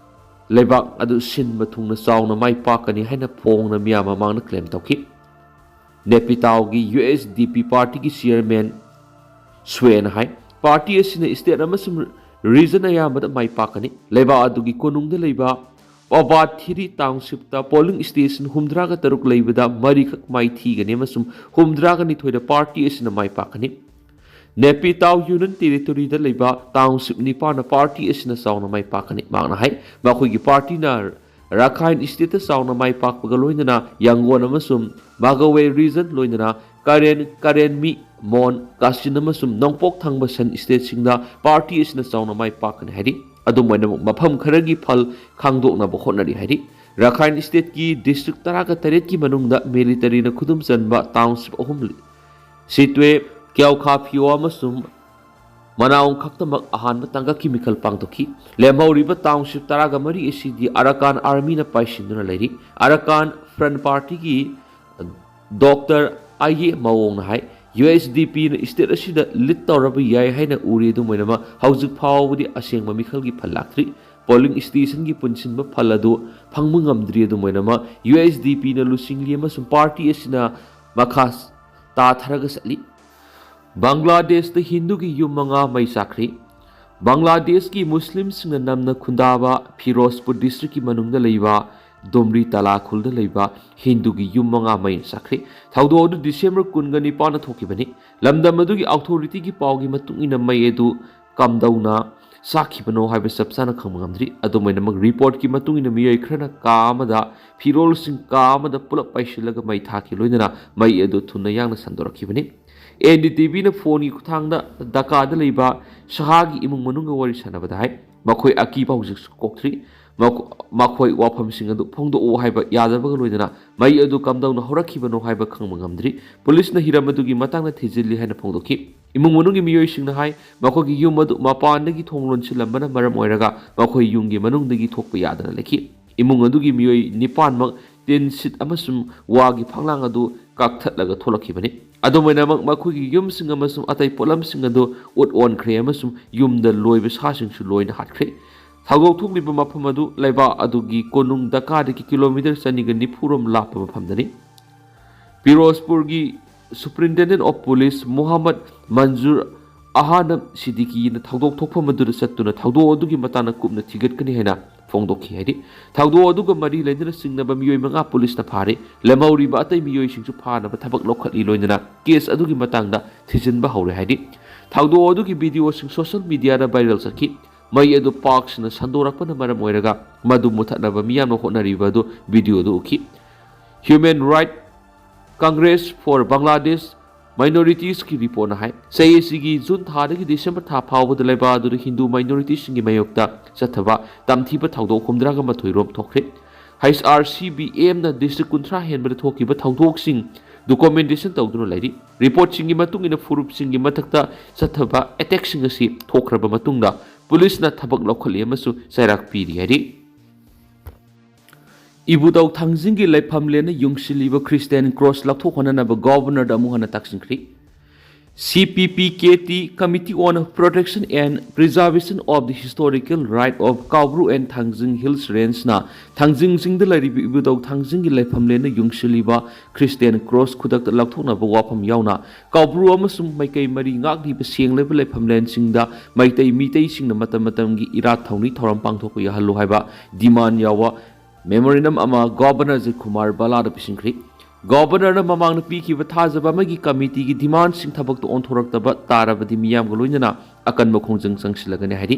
ꯂꯩꯕꯥꯛ ꯑꯗꯨ ꯁꯤꯟꯕ ꯊꯨꯡꯅ ꯆꯥꯎꯅ ꯃꯥꯏ ꯄꯥꯛꯀꯅꯤ ꯍꯥꯏꯅ ꯐꯣꯡꯅ ꯃꯤꯌꯥꯝ ꯃꯃꯥꯡꯗ ꯀ꯭ꯂꯦꯝ ꯇꯧꯈꯤ꯫ ꯅꯦꯄꯤꯇꯥꯎꯒꯤ ꯌꯨ ꯑꯦꯁ ꯗꯤ ꯄꯤ ꯄꯥꯔꯇꯤꯒꯤ ꯆꯤꯌꯔꯃꯦꯟ ꯁ꯭ꯋꯦꯅ ꯍꯥꯏ, ꯄꯥꯔꯇꯤ ꯑꯁꯤꯅ ꯏꯁꯇꯦꯠ ꯑꯃꯁꯨꯡ ꯔꯤꯖꯟ ꯑꯌꯥꯝꯕꯗ ꯃꯥꯏ ꯄꯥꯛꯀꯅꯤ꯫ ꯂꯩꯕꯥꯛ ꯑꯗꯨꯒꯤ ꯀꯣꯅꯨꯡꯗ ꯂꯩꯕ ꯄꯕꯥꯊꯤꯔꯤ ꯇꯥꯎꯟꯁꯤꯞꯇ ꯄꯣꯂꯤꯡ ꯁ꯭ꯇꯦꯁꯟ ꯍꯨꯝꯗ꯭ꯔꯥꯒ ꯇꯔꯨꯛ ꯂꯩꯕꯗ ꯃꯔꯤꯈꯛ ꯃꯥꯏꯊꯤꯒꯅꯤ ꯑꯃꯁꯨꯡ ꯍꯨꯝꯗ꯭ꯔꯥꯒ ꯅꯤꯊꯣꯏꯗ ꯄꯥꯔꯇꯤ ꯑꯁꯤꯅ ꯃꯥꯏ ꯄꯥꯛꯀꯅꯤ꯫ ꯅꯦꯄꯤꯇꯥꯎ ꯌꯨꯅꯤꯌꯟ ꯇꯦꯔꯤꯇꯣꯔꯤꯗ ꯂꯩꯕ ꯇꯥꯎꯟꯁꯤꯞ ꯅꯤꯄꯥꯟꯅ ꯄꯥꯔꯇꯤ ꯑꯁꯤꯅ ꯆꯥꯎꯅ ꯃꯥꯏ ꯄꯥꯛꯀꯅꯤ꯫ ꯃꯍꯥꯛꯅ ꯍꯥꯏ, ꯃꯈꯣꯏꯒꯤ ꯄꯥꯔꯇꯤꯅ ꯔꯥꯈꯥꯏꯟ ꯁ꯭ꯇꯦꯠꯇ ꯆꯥꯎꯅ ꯃꯥꯏ ꯄꯥꯛꯄꯒ ꯂꯣꯏꯅꯅ ꯌꯥꯡꯒꯣꯟ ꯑꯃꯁꯨꯡ ꯃꯥꯒꯋꯦ ꯔꯤꯖꯟ, ꯂꯣꯏꯅꯅ ꯀꯥꯔꯦꯟ, ꯀꯥꯔꯦꯟꯃꯤ, ꯃꯣꯟ, ꯀꯥꯆꯤꯟ ꯑꯃꯁꯨꯡ ꯅꯣꯡꯄꯣꯛ ꯊꯪꯕ ꯁꯟ ꯁ꯭ꯇꯦꯠꯁꯤꯡꯗ ꯄꯥꯔꯇꯤ ꯑꯁꯤꯅ ꯆꯥꯎꯅ ꯃꯥꯏ ꯄꯥꯛꯀꯅꯤ ꯍꯥꯏꯔꯤ꯫ ꯑꯗꯨꯝ ꯑꯣꯏꯅꯃꯛ, ꯃꯐꯝ ꯈꯔꯒꯤ ꯐꯜ ꯈꯪꯗꯣꯛꯅꯕ ꯍꯣꯠꯅꯔꯤ ꯍꯥꯏꯔꯤ꯫ ꯔꯥꯈꯥꯏꯟ ꯁ꯭ꯇꯦꯠꯀꯤ ꯗꯤꯁꯇ꯭ꯔꯤꯛ ꯇꯔꯥꯒ ꯇꯔꯦꯠꯀꯤ ꯃꯅꯨꯡꯗ ꯃꯤꯂꯤꯇꯔꯤꯅ ꯈꯨꯗꯨꯝ ꯆꯟꯕ ꯇꯥꯎꯟꯁꯤꯞ ꯑꯍꯨꯝ ꯂꯩ꯫ ꯁꯤꯇ꯭ꯋꯦ, ꯀ꯭ꯌꯥꯎꯈꯥ ꯐꯤꯌꯣ ꯑꯃꯁꯨꯡ ꯃꯅꯥꯎ ꯈꯛꯇꯃꯛ ꯑꯍꯥꯟꯕ ꯇꯥꯡꯀꯛꯀꯤ ꯃꯤꯈꯜ ꯄꯥꯡꯊꯣꯛꯈꯤ꯫ ꯂꯦꯝꯍꯧꯔꯤꯕ ꯇꯥꯎꯟꯁꯤꯞ ꯇꯔꯥꯒ ꯃꯔꯤ ꯑꯁꯤꯗꯤ ꯑꯔꯥꯀꯥꯟ ꯑꯥꯔꯃꯤꯅ ꯄꯥꯏꯁꯤꯟꯗꯨꯅ ꯂꯩꯔꯤ꯫ ꯑꯔꯥꯀꯥꯟ ꯐ꯭ꯔꯟ ꯄꯥꯔꯇꯤꯒꯤ ꯗꯣꯛꯇꯔ ꯑꯥꯏꯌꯦ ꯃꯑꯣꯡꯅ ꯍꯥꯏ, ꯌꯨ ꯑꯦꯁ ꯗꯤ ꯄꯤꯅ ꯁ꯭ꯇꯦꯠ ꯑꯁꯤꯗ ꯂꯤꯗ ꯇꯧꯔꯕ ꯌꯥꯏ ꯍꯥꯏꯅ ꯎꯔꯤ꯫ ꯑꯗꯨꯝ ꯑꯣꯏꯅꯃꯛ, ꯍꯧꯖꯤꯛ ꯐꯥꯎꯕꯗꯤ ꯑꯁꯦꯡꯕ ꯃꯤꯈꯜꯒꯤ ꯐꯜ ꯂꯥꯛꯇ꯭ꯔꯤ꯫ ꯄꯣꯂꯤꯡ ꯁ꯭ꯇꯦꯁꯟꯒꯤ ꯄꯨꯟꯁꯤꯟꯕ ꯐꯜ ꯑꯗꯨ ꯐꯪꯕ ꯉꯝꯗ꯭ꯔꯤ꯫ ꯑꯗꯨꯝ ꯑꯣꯏꯅꯃꯛ, ꯌꯨ ꯑꯦꯁ ꯗꯤ ꯄꯤꯅ ꯂꯨꯆꯤꯡꯂꯤ ꯑꯃꯁꯨꯡ ꯄꯥꯔꯇꯤ ꯑꯁꯤꯅ ꯃꯈꯥ ꯇꯥꯊꯔꯒ ꯆꯠꯂꯤ꯫ ꯕꯪꯒ꯭ꯂꯥꯗꯦꯁꯇ ꯍꯤꯟꯗꯨꯒꯤ ꯌꯨꯝ ꯃꯉꯥ ꯃꯩ ꯆꯥꯛꯈ꯭ꯔꯦ꯫ ꯕꯪꯒ꯭ꯂꯥꯗꯦꯁꯀꯤ ꯃꯨꯁꯂꯤꯝꯁꯤꯡꯅ ꯅꯝꯅ ꯈꯨꯟꯗꯥꯕ ꯐꯤꯔꯣꯖꯄꯨꯔ ꯗꯤꯁꯇ꯭ꯔꯤꯛꯀꯤ ꯃꯅꯨꯡꯗ ꯂꯩꯕ ꯗꯣꯝꯔꯤ ꯇꯂꯥ ꯈꯨꯜꯗ ꯂꯩꯕ ꯍꯤꯟꯗꯨꯒꯤ ꯌꯨꯝ ꯃꯉꯥ ꯃꯩꯅ ꯆꯥꯛꯈ꯭ꯔꯦ꯫ ꯊꯧꯗꯣꯛ ꯑꯗꯨ ꯗꯤꯁꯦꯝꯕꯔ ꯀꯨꯟꯒ ꯅꯤꯄꯥꯟꯗ ꯊꯣꯛꯈꯤꯕꯅꯤ꯫ ꯂꯝꯗꯝ ꯑꯗꯨꯒꯤ ꯑꯣꯊꯣꯔꯤꯇꯤꯒꯤ ꯄꯥꯎꯒꯤ ꯃꯇꯨꯡ ꯏꯟꯅ ꯃꯩ ꯑꯗꯨ ꯀꯝꯗꯧꯅ ꯆꯥꯛꯈꯤꯕꯅꯣ ꯍꯥꯏꯕ ꯆꯞ ꯆꯥꯅ ꯈꯪꯕ ꯉꯝꯗ꯭ꯔꯤ꯫ ꯑꯗꯨꯝ ꯑꯣꯏꯅꯃꯛ, ꯔꯤꯄꯣꯔꯠꯀꯤ ꯃꯇꯨꯡ ꯏꯟꯅ ꯃꯤꯑꯣꯏ ꯈꯔꯅ ꯀꯥ ꯑꯃꯗ ꯐꯤꯔꯣꯜꯁꯤꯡ ꯀꯥ ꯑꯃꯗ ꯄꯨꯂꯞ ꯄꯥꯏꯁꯤꯜꯂꯒ ꯃꯩ ꯊꯥꯈꯤ, ꯂꯣꯏꯅꯅ ꯃꯩ ꯑꯗꯨ ꯊꯨꯅ ꯌꯥꯡꯅ ꯁꯟꯗꯣꯔꯛꯈꯤꯕꯅꯤ꯫ ꯑꯦꯟ ꯗꯤ ꯇꯤ ꯚꯤꯅ ꯐꯣꯟꯒꯤ ꯈꯨꯠꯊꯥꯡꯗ ꯙꯀꯥꯗ ꯂꯩꯕ ꯁꯍꯥꯒꯤ ꯏꯃꯨꯡ ꯃꯅꯨꯡꯒ ꯋꯥꯔꯤ ꯁꯥꯟꯅꯕꯗ ꯍꯥꯏ, ꯃꯈꯣꯏ ꯑꯀꯤꯕ ꯍꯧꯖꯤꯛꯁꯨ ꯀꯣꯛꯇ꯭ꯔꯤ꯫ ꯃꯈꯣ-, ꯃꯈꯣꯏ ꯋꯥꯐꯝꯁꯤꯡ ꯑꯗꯨ ꯐꯣꯡꯗꯣꯛꯎ ꯍꯥꯏꯕ ꯌꯥꯗꯕꯒ ꯂꯣꯏꯅꯅ ꯃꯩ ꯑꯗꯨ ꯀꯝꯗꯧꯅ ꯍꯧꯔꯛꯈꯤꯕꯅꯣ ꯍꯥꯏꯕ ꯈꯪꯕ ꯉꯝꯗ꯭ꯔꯤ꯫ ꯄꯨꯂꯤꯁꯅ ꯍꯤꯔꯝ ꯑꯗꯨꯒꯤ ꯃꯇꯥꯡꯗ ꯊꯤꯖꯤꯜꯂꯤ ꯍꯥꯏꯅ ꯐꯣꯡꯗꯣꯛꯈꯤ꯫ ꯏꯃꯨꯡ ꯃꯅꯨꯡꯒꯤ ꯃꯤꯑꯣꯏꯁꯤꯡꯅ ꯍꯥꯏ, ꯃꯈꯣꯏꯒꯤ ꯌꯨꯝ ꯑꯗꯨ ꯃꯄꯥꯟꯗꯒꯤ ꯊꯣꯡ ꯂꯣꯟꯁꯤꯜꯂꯝꯕꯅ ꯃꯔꯝ ꯑꯣꯏꯔꯒ ꯃꯈꯣꯏ ꯌꯨꯝꯒꯤ ꯃꯅꯨꯡꯗꯒꯤ ꯊꯣꯛꯄ ꯌꯥꯗꯅ ꯂꯩꯈꯤ꯫ ꯏꯃꯨꯡ ꯑꯗꯨꯒꯤ ꯃꯤꯑꯣꯏ ꯅꯤꯄꯥꯟꯃꯛ ꯇꯤꯟ ꯁꯤꯠ ꯑꯃꯁꯨꯡ ꯋꯥꯒꯤ ꯐꯛꯂꯥꯡ ꯑꯗꯨ ꯀꯛꯊꯠꯂꯒ ꯊꯣꯛꯂꯛꯈꯤꯕꯅꯤ꯫ ꯑꯗꯨꯝ ꯑꯣꯏꯅꯃꯛ, ꯃꯈꯣꯏꯒꯤ ꯌꯨꯝꯁꯤꯡ ꯑꯃꯁꯨꯡ ꯑꯇꯩ ꯄꯣꯠꯂꯝꯁꯤꯡ ꯑꯗꯨ ꯎꯠ ꯑꯣꯟꯈ꯭ꯔꯦ ꯑꯃꯁꯨꯡ ꯌꯨꯝꯗ ꯂꯣꯏꯕ ꯁꯥꯁꯤꯡꯁꯨ ꯂꯣꯏꯅ ꯍꯥꯠꯈ꯭ꯔꯦ꯫ ꯊꯧꯗꯣꯛ ꯊꯣꯛꯂꯤꯕ ꯃꯐꯝ ꯑꯗꯨ ꯂꯩꯕꯥꯛ ꯑꯗꯨꯒꯤ ꯀꯣꯅꯨꯡ ꯙꯀꯥꯗꯒꯤ ꯀꯤꯂꯣꯃꯤꯇꯔ ꯆꯅꯤꯒ ꯅꯤꯐꯨ ꯔꯣꯝ ꯂꯥꯞꯄ ꯃꯐꯝꯗꯅꯤ꯫ ꯐꯤꯔꯣꯖꯄꯨꯔꯒꯤ Superintendent of Police ꯃꯨꯍꯝꯃꯗ ꯃꯟꯖꯨꯔ ꯑꯍꯥꯅꯝ ꯁꯤꯗꯤꯀꯤꯅ ꯊꯧꯗꯣꯛ ꯊꯣꯛꯐꯝ ꯑꯗꯨꯗ ꯆꯠꯇꯨꯅ ꯊꯧꯗꯣꯛ ꯑꯗꯨꯒꯤ ꯃꯇꯥꯡꯗ ꯀꯨꯞꯅ ꯊꯤꯒꯠꯀꯅꯤ ꯍꯥꯏꯅ ꯐꯣꯡꯗꯣꯛꯈꯤ ꯍꯥꯏꯔꯤ꯫ ꯊꯧꯗꯣꯛ ꯑꯗꯨꯒ ꯃꯔꯤ ꯂꯩꯅꯅ ꯆꯤꯡꯅꯕ ꯃꯤꯑꯣꯏ ꯃꯉꯥ ꯄꯨꯂꯤꯁꯅ ꯐꯥꯔꯦ꯫ ꯂꯦꯝꯍꯧꯔꯤꯕ ꯑꯇꯩ ꯃꯤꯑꯣꯏꯁꯤꯡꯁꯨ ꯐꯥꯅꯕ ꯊꯕꯛ ꯂꯧꯈꯠꯂꯤ, ꯂꯣꯏꯅꯅ ꯀꯦꯁ ꯑꯗꯨꯒꯤ ꯃꯇꯥꯡꯗ ꯊꯤꯖꯤꯟꯕ ꯍꯧꯔꯦ ꯍꯥꯏꯔꯤ꯫ ꯊꯧꯗꯣꯛ ꯑꯗꯨꯒꯤ ꯚꯤꯗꯤꯑꯣꯁꯤꯡ ꯁꯣꯁꯤꯌꯦꯜ ꯃꯤꯗꯤꯌꯥꯗ ꯚꯥꯏꯔꯦꯜ ꯆꯠꯈꯤ꯫ ꯃꯩ ꯑꯗꯨ ꯄꯥꯛ ꯁꯟꯅ ꯁꯟꯗꯣꯔꯛꯄꯅ ꯃꯔꯝ ꯑꯣꯏꯔꯒ ꯃꯗꯨ ꯃꯨꯊꯠꯅꯕ ꯃꯤꯌꯥꯝꯅ ꯍꯣꯠꯅꯔꯤꯕ ꯑꯗꯨ ꯚꯤꯗꯤꯑꯣꯗ ꯎꯈꯤ꯫ Human Right Congress for Bangladesh Minoritieski ꯔꯤꯄꯣꯔꯠꯅ ꯍꯥꯏ, ꯆꯍꯤ ꯑꯁꯤꯒꯤ ꯖꯨꯟ ꯊꯥꯗꯒꯤ ꯗꯤꯁꯦꯝꯕꯔ ꯊꯥ ꯐꯥꯎꯕꯗ ꯂꯩꯕꯥꯛ ꯑꯗꯨꯗ ꯍꯤꯟꯗꯨ ꯃꯥꯏꯅꯣꯔꯤꯇꯤꯁꯤꯡꯒꯤ ꯃꯥꯌꯣꯛꯇ ꯆꯠꯊꯕ ꯇꯝꯊꯤꯕ ꯊꯧꯗꯣꯛ ꯍꯨꯝꯗ꯭ꯔꯥꯒ ꯃꯥꯊꯣꯏ ꯔꯣꯝ ꯊꯣꯛꯈ꯭ꯔꯦ꯫ ꯍꯩꯆ ꯑꯥꯔ ꯁꯤ ꯕꯤ ꯑꯦꯝꯅ ꯗꯤꯁꯇ꯭ꯔꯤꯛ ꯀꯨꯟꯊ꯭ꯔꯥ ꯍꯦꯟꯕꯗ ꯊꯣꯛꯈꯤꯕ ꯊꯧꯗꯣꯛꯁꯤꯡ ꯗꯣꯀꯨꯃꯦꯟꯇꯦꯁꯟ ꯇꯧꯗꯨꯅ ꯂꯩꯔꯤ꯫ ꯔꯤꯄꯣꯔꯠꯁꯤꯡꯒꯤ ꯃꯇꯨꯡ ꯏꯟꯅ, ꯐꯨꯔꯨꯞꯁꯤꯡꯒꯤ ꯃꯊꯛꯇ ꯆꯠꯊꯕ ꯑꯦꯇꯦꯛꯁꯤꯡ ꯑꯁꯤ ꯊꯣꯛꯈ꯭ꯔꯕ ꯃꯇꯨꯡꯗ ꯄꯨꯂꯤꯁꯅ ꯊꯕꯛ ꯂꯧꯈꯠꯂꯤ ꯑꯃꯁꯨꯡ ꯆꯩꯔꯥꯛ ꯄꯤꯔꯤ ꯍꯥꯏꯔꯤ꯫ ꯏꯕꯨꯙꯧ ꯊꯥꯡꯖꯤꯡꯒꯤ ꯂꯩꯐꯝꯂꯦꯟꯅ ꯌꯨꯡꯁꯤꯜꯂꯤꯕ ꯈ꯭ꯔꯤꯁꯇꯤꯌꯥꯟ ꯀ꯭ꯔꯣꯁ ꯂꯧꯊꯣꯛꯍꯟꯅꯅꯕ ꯒꯣꯚꯔꯅꯔꯗ ꯑꯃꯨꯛ ꯍꯟꯅ ꯇꯛꯁꯤꯟꯈ꯭ꯔꯤ꯫ C P P K T, Committee on Protection and Preservation of the Historical Right of Kaubru and Thangjing Hills Range ꯅ ꯊꯥꯡꯖꯤꯡ ꯆꯤꯡꯗ ꯂꯩꯔꯤꯕ ꯏꯕꯨꯙꯧ ꯊꯥꯡꯖꯤꯡꯒꯤ ꯂꯩꯐꯝꯂꯦꯟꯗ ꯌꯨꯡꯁꯤꯜꯂꯤꯕ ꯈ꯭ꯔꯤꯁꯇꯤꯌꯥꯟ ꯀ꯭ꯔꯣꯁ ꯈꯨꯗꯛꯇ ꯂꯧꯊꯣꯛꯅꯕ ꯋꯥꯐꯝ ꯌꯥꯎꯅ ꯀꯥꯎꯕ꯭ꯔꯨ ꯑꯃꯁꯨꯡ ꯃꯥꯏꯀꯩ ꯃꯔꯤ ꯉꯥꯛꯂꯤꯕ ꯁꯦꯡꯂꯕ ꯂꯩꯐꯝꯂꯦꯟꯁꯤꯡꯗ ꯃꯩꯇꯩ ꯃꯤꯇꯩꯁꯤꯡꯅ ꯃꯇꯝ ꯃꯇꯝꯒꯤ ꯏꯔꯥꯠ ꯊꯧꯅꯤ ꯊꯧꯔꯝ ꯄꯥꯡꯊꯣꯛꯄ ꯌꯥꯍꯜꯂꯨ ꯍꯥꯏꯕ demand ꯌꯥꯎꯕ memorandum ꯑꯃ ꯒꯣꯚꯔꯅꯔ ꯖꯤꯠ ꯀꯨꯃꯥꯔ ꯕꯂꯥꯗ ꯄꯤꯁꯤꯟꯈ꯭ꯔꯤ꯫ ꯒꯣꯚꯔꯅꯔꯅ ꯃꯃꯥꯡꯗ ꯄꯤꯈꯤꯕ ꯊꯥꯖꯕ ꯑꯃꯒꯤ ꯀꯃꯤꯇꯤꯒꯤ demandꯁꯤꯡ ꯊꯕꯛꯇ ꯑꯣꯟꯊꯣꯔꯛꯇꯕ ꯇꯥꯔꯕꯗꯤ ꯃꯤꯌꯥꯝꯒ ꯂꯣꯏꯅꯅ ꯑꯀꯟꯕ ꯈꯣꯡꯖꯪ ꯆꯪꯁꯤꯜꯂꯒꯅꯤ ꯍꯥꯏꯔꯤ꯫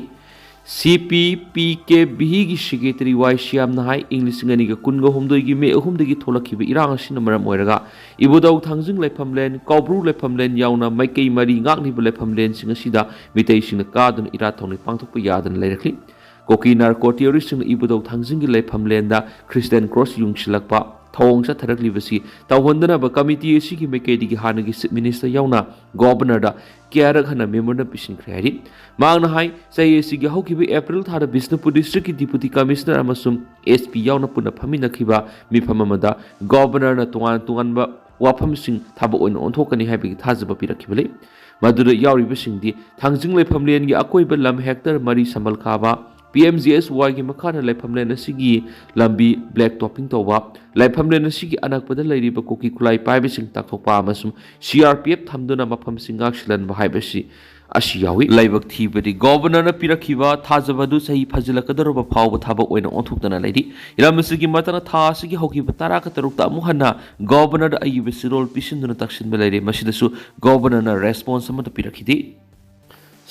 C P P K Bꯒꯤ secretary ꯋꯥꯏ ꯁ꯭ꯌꯥꯝꯅ ꯍꯥꯏ, ꯏꯪ ꯂꯤꯁꯤꯡ ꯑꯅꯤꯒ ꯀꯨꯟꯒ ꯍꯨꯝꯗꯣꯏꯒꯤ ꯃꯦ ꯑꯍꯨꯝꯗꯒꯤ ꯊꯣꯛꯂꯛꯈꯤꯕ ꯏꯔꯥꯡ ꯑꯁꯤꯅ ꯃꯔꯝ ꯑꯣꯏꯔꯒ ꯏꯕꯨꯙꯧ ꯊꯥꯡꯖꯤꯡ ꯂꯩꯐꯝꯂꯦꯟ, ꯀꯥꯎꯕ꯭ꯔꯨ ꯂꯩꯐꯝꯂꯦꯟ ꯌꯥꯎꯅ ꯃꯥꯏꯀꯩ ꯃꯔꯤ ꯉꯥꯛꯂꯤꯕ ꯂꯩꯐꯝꯂꯦꯟꯁꯤꯡ ꯑꯁꯤꯗ ꯃꯤꯇꯩꯁꯤꯡꯅ ꯀꯥꯗꯨꯅ ꯏꯔꯥꯠ ꯊꯧꯅꯤ ꯄꯥꯡꯊꯣꯛꯄ ꯌꯥꯗꯅ ꯂꯩꯔꯛꯂꯤ꯫ ꯀꯨꯀꯤ ꯅꯥꯔꯀꯣ ꯇꯦꯔꯣꯔꯤꯁꯁꯤꯡꯅ ꯏꯕꯨꯙꯧ ꯊꯥꯡꯖꯤꯡꯒꯤ ꯂꯩꯐꯝꯂꯦꯟꯗ ꯈ꯭ꯔꯤꯁꯇꯤꯌꯥꯟ ꯀ꯭ꯔꯣꯁ ꯌꯨꯡꯁꯤꯜꯂꯛꯄ ꯊꯧꯑꯣꯡ ꯆꯠꯊꯔꯛꯂꯤꯕꯁꯤ ꯇꯧꯍꯟꯗꯅꯕ ꯀꯃꯤꯇꯤ ꯑꯁꯤꯒꯤ ꯃꯥꯏꯀꯩꯗꯒꯤ ꯍꯥꯟꯅꯒꯤ ꯆꯤꯐ ꯃꯤꯅꯤꯁꯇꯔ ꯌꯥꯎꯅ ꯒꯣꯚꯔꯅꯔꯗ ꯀꯌꯥꯔꯛ ꯍꯟꯅ memorandum ꯄꯤꯁꯤꯟꯈ꯭ꯔꯦ ꯍꯥꯏꯔꯤ꯫ ꯃꯍꯥꯛꯅ ꯍꯥꯏ, ꯆꯍꯤ ꯑꯁꯤꯒꯤ ꯍꯧꯈꯤꯕ ꯑꯦꯄ꯭ꯔꯤꯜ ꯊꯥꯗ ꯕꯤꯁꯅꯨꯄꯨꯔ ꯗꯤꯁꯇ꯭ꯔꯤꯛꯀꯤ ꯗꯤꯄꯨꯇꯤ ꯀꯃꯤꯁꯅꯔ ꯑꯃꯁꯨꯡ S P ꯌꯥꯎꯅ ꯄꯨꯟꯅ ꯐꯝꯃꯤꯟꯅꯈꯤꯕ ꯃꯤꯐꯝ ꯑꯃꯗ ꯒꯣꯚꯔꯅꯔꯅ ꯇꯣꯉꯥꯟ ꯇꯣꯉꯥꯟꯕ ꯋꯥꯐꯝꯁꯤꯡ ꯊꯕꯛ ꯑꯣꯏꯅ ꯑꯣꯟꯊꯣꯛꯀꯅꯤ ꯍꯥꯏꯕꯒꯤ ꯊꯥꯖꯕ ꯄꯤꯔꯛꯈꯤꯕ ꯂꯩ꯫ ꯃꯗꯨꯗ ꯌꯥꯎꯔꯤꯕꯁꯤꯡꯗꯤ ꯊꯥꯡꯖꯤꯡ ꯂꯩꯐꯝꯂꯦꯟꯒꯤ ꯑꯀꯣꯏꯕ ꯂꯝ ꯍꯦꯛꯇꯔ ꯃꯔꯤ ꯁꯝꯕꯜ ꯈꯥꯕ, P M G S Yꯒꯤ ꯃꯈꯥꯗ ꯂꯩꯐꯝꯂꯦꯟ ꯑꯁꯤꯒꯤ ꯂꯝꯕꯤ black topping ꯇꯧꯕ, ꯂꯩꯐꯝꯂꯦꯟ ꯑꯁꯤꯒꯤ ꯑꯅꯛꯄꯗ ꯂꯩꯔꯤꯕ ꯀꯨꯀꯤ ꯈꯨꯠꯂꯥꯏ ꯄꯥꯏꯕꯁꯤꯡ ꯇꯥꯛꯊꯣꯛꯄ ꯑꯃꯁꯨꯡ C R P F ꯊꯝꯗꯨꯅ ꯃꯐꯝꯁꯤꯡ ꯉꯥꯛꯁꯤꯜꯍꯟꯕ ꯍꯥꯏꯕꯁꯤ ꯑꯁꯤ ꯌꯥꯎꯏ꯫ ꯂꯥꯏꯕꯛ ꯊꯤꯕꯗꯤ ꯒꯣꯚꯔꯅꯔꯅ ꯄꯤꯔꯛꯈꯤꯕ ꯊꯥꯖꯕ ꯑꯗꯨ ꯆꯍꯤ ꯐꯥꯖꯤꯜꯂꯛꯀꯗꯧꯔꯕ ꯐꯥꯎꯕ ꯊꯕꯛ ꯑꯣꯏꯅ ꯑꯣꯟꯊꯣꯛꯇꯅ ꯂꯩꯔꯤ꯫ ꯏꯔꯝ ꯑꯁꯤꯒꯤ ꯃꯇꯥꯡꯗ ꯊꯥ ꯑꯁꯤꯒꯤ ꯍꯧꯈꯤꯕ ꯇꯔꯥꯒ ꯇꯔꯨꯛꯇ ꯑꯃꯨꯛ ꯍꯟꯅ ꯒꯣꯚꯔꯅꯔꯗ ꯑꯏꯕ ꯆꯦꯔꯣꯜ ꯄꯤꯁꯤꯟꯗꯨꯅ ꯇꯛꯁꯤꯟꯕ ꯂꯩꯔꯦ꯫ ꯃꯁꯤꯗꯁꯨ ꯒꯣꯚꯔꯅꯔꯅ response ꯑꯃꯠꯇ ꯄꯤꯔꯛꯈꯤꯗꯦ꯫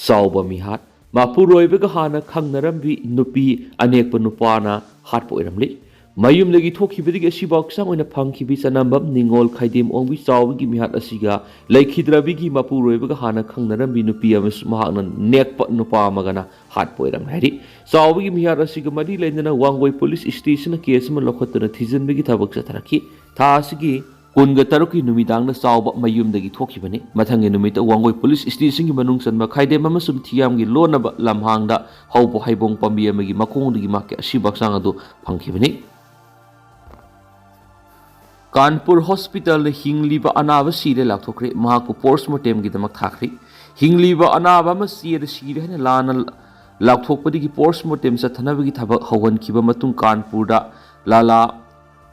ꯆꯥꯎꯕ ꯃꯤꯍꯥꯠ꯫ ꯃꯄꯨꯔꯣꯏꯕꯒ ꯍꯥꯟꯅ ꯈꯪꯅꯔꯝꯕꯤ ꯅꯨꯄꯤ ꯑꯅꯦꯛꯄ ꯅꯨꯄꯥꯅ ꯍꯥꯠꯄ ꯑꯣꯏꯔꯝꯂꯤ꯫ ꯃꯌꯨꯝꯗꯒꯤ ꯊꯣꯛꯈꯤꯕꯗꯒꯤ ꯑꯁꯤꯐꯥꯎ ꯍꯛꯆꯥꯡ ꯑꯣꯏꯅ ꯐꯪꯈꯤꯕꯤ ꯆꯅꯝꯕꯝ ꯅꯤꯉꯣꯜ ꯈꯥꯏꯗꯦꯝ ꯑꯣꯡꯕꯤ ꯆꯥꯎꯕꯒꯤ ꯃꯤꯍꯥꯠ ꯑꯁꯤꯒ ꯂꯩꯈꯤꯗ꯭ꯔꯕꯤꯒꯤ ꯃꯄꯨꯔꯣꯏꯕꯒ ꯍꯥꯟꯅ ꯈꯪꯅꯔꯝꯕꯤ ꯅꯨꯄꯤ ꯑꯃꯁꯨ ꯃꯍꯥꯛꯅ ꯅꯦꯛꯄ ꯅꯨꯄꯥ ꯑꯃꯒꯅ ꯍꯥꯠꯄ ꯑꯣꯏꯔꯝꯃꯦ ꯍꯥꯏꯔꯤ꯫ ꯆꯥꯎꯕꯒꯤ ꯃꯤꯍꯥꯠ ꯑꯁꯤꯒ ꯃꯔꯤ ꯂꯩꯅꯅ ꯋꯥꯡꯒꯣꯏ ꯄꯨꯂꯤꯁ ꯁ꯭ꯇꯦꯁꯟꯅ ꯀꯦꯁ ꯑꯃ ꯂꯧꯈꯠꯇꯨꯅ ꯊꯤꯖꯤꯟꯕꯒꯤ ꯊꯕꯛ ꯆꯠꯊꯔꯛꯈꯤ꯫ ꯊꯥ ꯑꯁꯤꯒꯤ ꯀꯨꯟꯒ ꯇꯔꯨꯛꯀꯤ ꯅꯨꯃꯤꯗꯥꯡꯗ ꯆꯥꯎꯕ ꯃꯌꯨꯝꯗꯒꯤ ꯊꯣꯛꯈꯤꯕꯅꯤ꯫ ꯃꯊꯪꯒꯤ ꯅꯨꯃꯤꯠꯇ ꯋꯥꯡꯒꯣꯏ ꯄꯨꯂꯤꯁ ꯁ꯭ꯇꯦꯁꯟꯒꯤ ꯃꯅꯨꯡ ꯆꯟꯕ ꯈꯥꯏꯗꯦꯝ ꯑꯃꯁꯨꯡ ꯊꯤꯌꯥꯝꯒꯤ ꯂꯣꯟꯅꯕ ꯂꯝꯍꯥꯡꯗ ꯍꯧꯕ ꯍꯩꯕꯣꯡ ꯄꯥꯝꯕꯤ ꯑꯃꯒꯤ ꯃꯈꯣꯡꯗꯒꯤ ꯃꯍꯥꯛꯀꯤ ꯑꯁꯤꯕ ꯍꯛꯆꯥꯡ ꯑꯗꯨ ꯐꯪꯈꯤꯕꯅꯤ꯫ ꯀꯥꯟꯄꯨꯔ ꯍꯣꯁꯄꯤꯇꯥꯜꯗ ꯍꯤꯡꯂꯤꯕ ꯑꯅꯥꯕ ꯁꯤꯔꯦ ꯂꯥꯎꯊꯣꯛꯈ꯭ꯔꯦ꯫ ꯃꯍꯥꯛꯄꯨ ꯄꯣꯁꯃꯣꯔꯇꯦꯝꯒꯤꯗꯃꯛ ꯊꯥꯈ꯭ꯔꯦ꯫ ꯍꯤꯡꯂꯤꯕ ꯑꯅꯥꯕ ꯑꯃ ꯁꯤꯔꯦ, ꯁꯤꯔꯦ ꯍꯥꯏꯅ ꯂꯥꯟꯅ ꯂꯥꯎꯊꯣꯛꯄꯗꯒꯤ ꯄꯣꯁꯃꯣꯔꯇꯦꯝ ꯆꯠꯊꯅꯕꯒꯤ ꯊꯕꯛ ꯍꯧꯍꯟꯈꯤꯕ ꯃꯇꯨꯡ ꯀꯥꯟꯄꯨꯔꯗ ꯂꯥꯂꯥ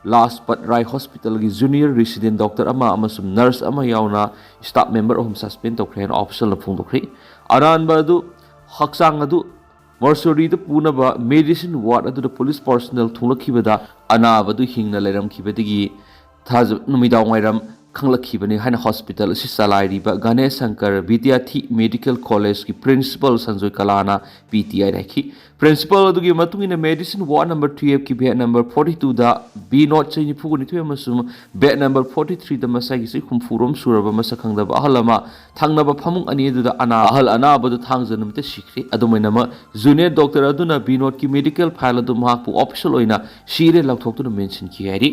ꯂꯥꯖꯄꯠ ꯔꯥꯏ ꯍꯣꯁꯄꯤꯇꯥꯜꯒꯤ ꯖꯨꯅꯤꯌꯔ ꯔꯦꯁꯤꯗꯦꯟ ꯗꯣꯛꯇꯔ ꯑꯃ ꯑꯃꯁꯨꯡ ꯅꯔꯁ ꯑꯃ ꯌꯥꯎꯅ ꯁ꯭ꯇꯥꯐ ꯃꯦꯝꯕꯔ ꯑꯍꯨꯝ ꯁꯁꯄꯦꯟ ꯇꯧꯈ꯭ꯔꯦ ꯍꯥꯏꯅ ꯑꯣꯐꯤꯁꯤꯌꯦꯜꯅ ꯐꯣꯡꯗꯣꯛꯈ꯭ꯔꯦ꯫ ꯑꯔꯥꯟꯕ ꯑꯗꯨ, ꯍꯛꯆꯥꯡ ꯑꯗꯨ ꯃꯣꯔꯆꯨꯔꯤꯗ ꯄꯨꯅꯕ ꯃꯦꯗꯤꯁꯤꯟ ꯋꯥꯔꯗ ꯑꯗꯨꯗ ꯄꯨꯂꯤꯁ ꯄꯥꯔꯁꯣꯅꯦꯜ ꯊꯨꯡꯂꯛꯈꯤꯕꯗ ꯑꯅꯥꯕꯗꯨ ꯍꯤꯡꯅ ꯂꯩꯔꯝꯈꯤꯕꯗꯒꯤ ꯊꯥꯖ-, ꯅꯨꯃꯤꯗꯥꯡ ꯋꯥꯏꯔꯝ ꯈꯪꯂꯛꯈꯤꯕꯅꯤ ꯍꯥꯏꯅ ꯍꯣꯁꯄꯤꯇꯥꯜ ꯑꯁꯤ ꯆꯂꯥꯏꯔꯤꯕ ꯒꯅꯦꯁ ꯁꯪꯀꯔ ꯕꯤꯗ꯭ꯌꯥꯊꯤ ꯃꯦꯗꯤꯀꯦꯜ ꯀꯣꯂꯦꯖꯀꯤ ꯄ꯭ꯔꯤꯟꯁꯤꯄꯥꯜ ꯁꯟꯖꯣꯏ ꯀꯂꯥꯅ ꯄꯤ ꯇꯤ ꯑꯥꯏꯗ ꯍꯥꯏꯈꯤ꯫ ꯄ꯭ꯔꯤꯟꯁꯤꯄꯥꯜ ꯑꯗꯨꯒꯤ ꯃꯇꯨꯡ ꯏꯟꯅ ꯃꯦꯗꯤꯁꯤꯟ ꯋꯥꯔꯗ ꯅꯝꯕꯔ ꯇꯨꯌꯦꯜꯐꯀꯤ ꯕꯦꯗ ꯅꯝꯕꯔ ꯐꯣꯔꯇꯤ ꯇꯨꯗ ꯕꯤ ꯅꯣꯠ ꯆꯍꯤ ꯅꯤꯐꯨꯒ ꯅꯤꯊꯣꯏ ꯑꯃꯁꯨꯡ ꯕꯦꯗ ꯅꯝꯕꯔ ꯐꯣꯔꯇꯤ ꯊ꯭ꯔꯤꯗ ꯃꯁꯥꯒꯤ ꯆꯍꯤ ꯍꯨꯝꯐꯨꯔꯣꯝ ꯁꯨꯔꯕ ꯃꯁꯛ ꯈꯪꯗꯕ ꯑꯍꯜ ꯑꯃ ꯊꯪꯅꯕ ꯐꯃꯨꯡ ꯑꯅꯤ ꯑꯗꯨꯗ ꯑꯅꯥ-, ꯑꯍꯜ ꯑꯅꯥꯕꯗꯨ ꯊꯥꯡꯖ ꯅꯨꯃꯤꯠꯇ ꯁꯤꯈ꯭ꯔꯦ꯫ ꯑꯗꯨꯝ ꯑꯣꯏꯅꯃꯛ, ꯖꯨꯅꯤꯌꯔ ꯗꯣꯛꯇꯔ ꯑꯗꯨꯅ ꯕꯤ ꯅꯣꯠꯀꯤ ꯃꯦꯗꯤꯀꯦꯜ ꯐꯥꯏꯜ ꯑꯗꯨ ꯃꯍꯥꯛꯄꯨ ꯑꯣꯐꯤꯁꯤꯌꯦꯜ ꯑꯣꯏꯅ ꯁꯤꯔꯦ ꯂꯥꯎꯊꯣꯛꯇꯨꯅ ꯃꯦꯟꯁꯤꯟꯈꯤ ꯍꯥꯏꯔꯤ꯫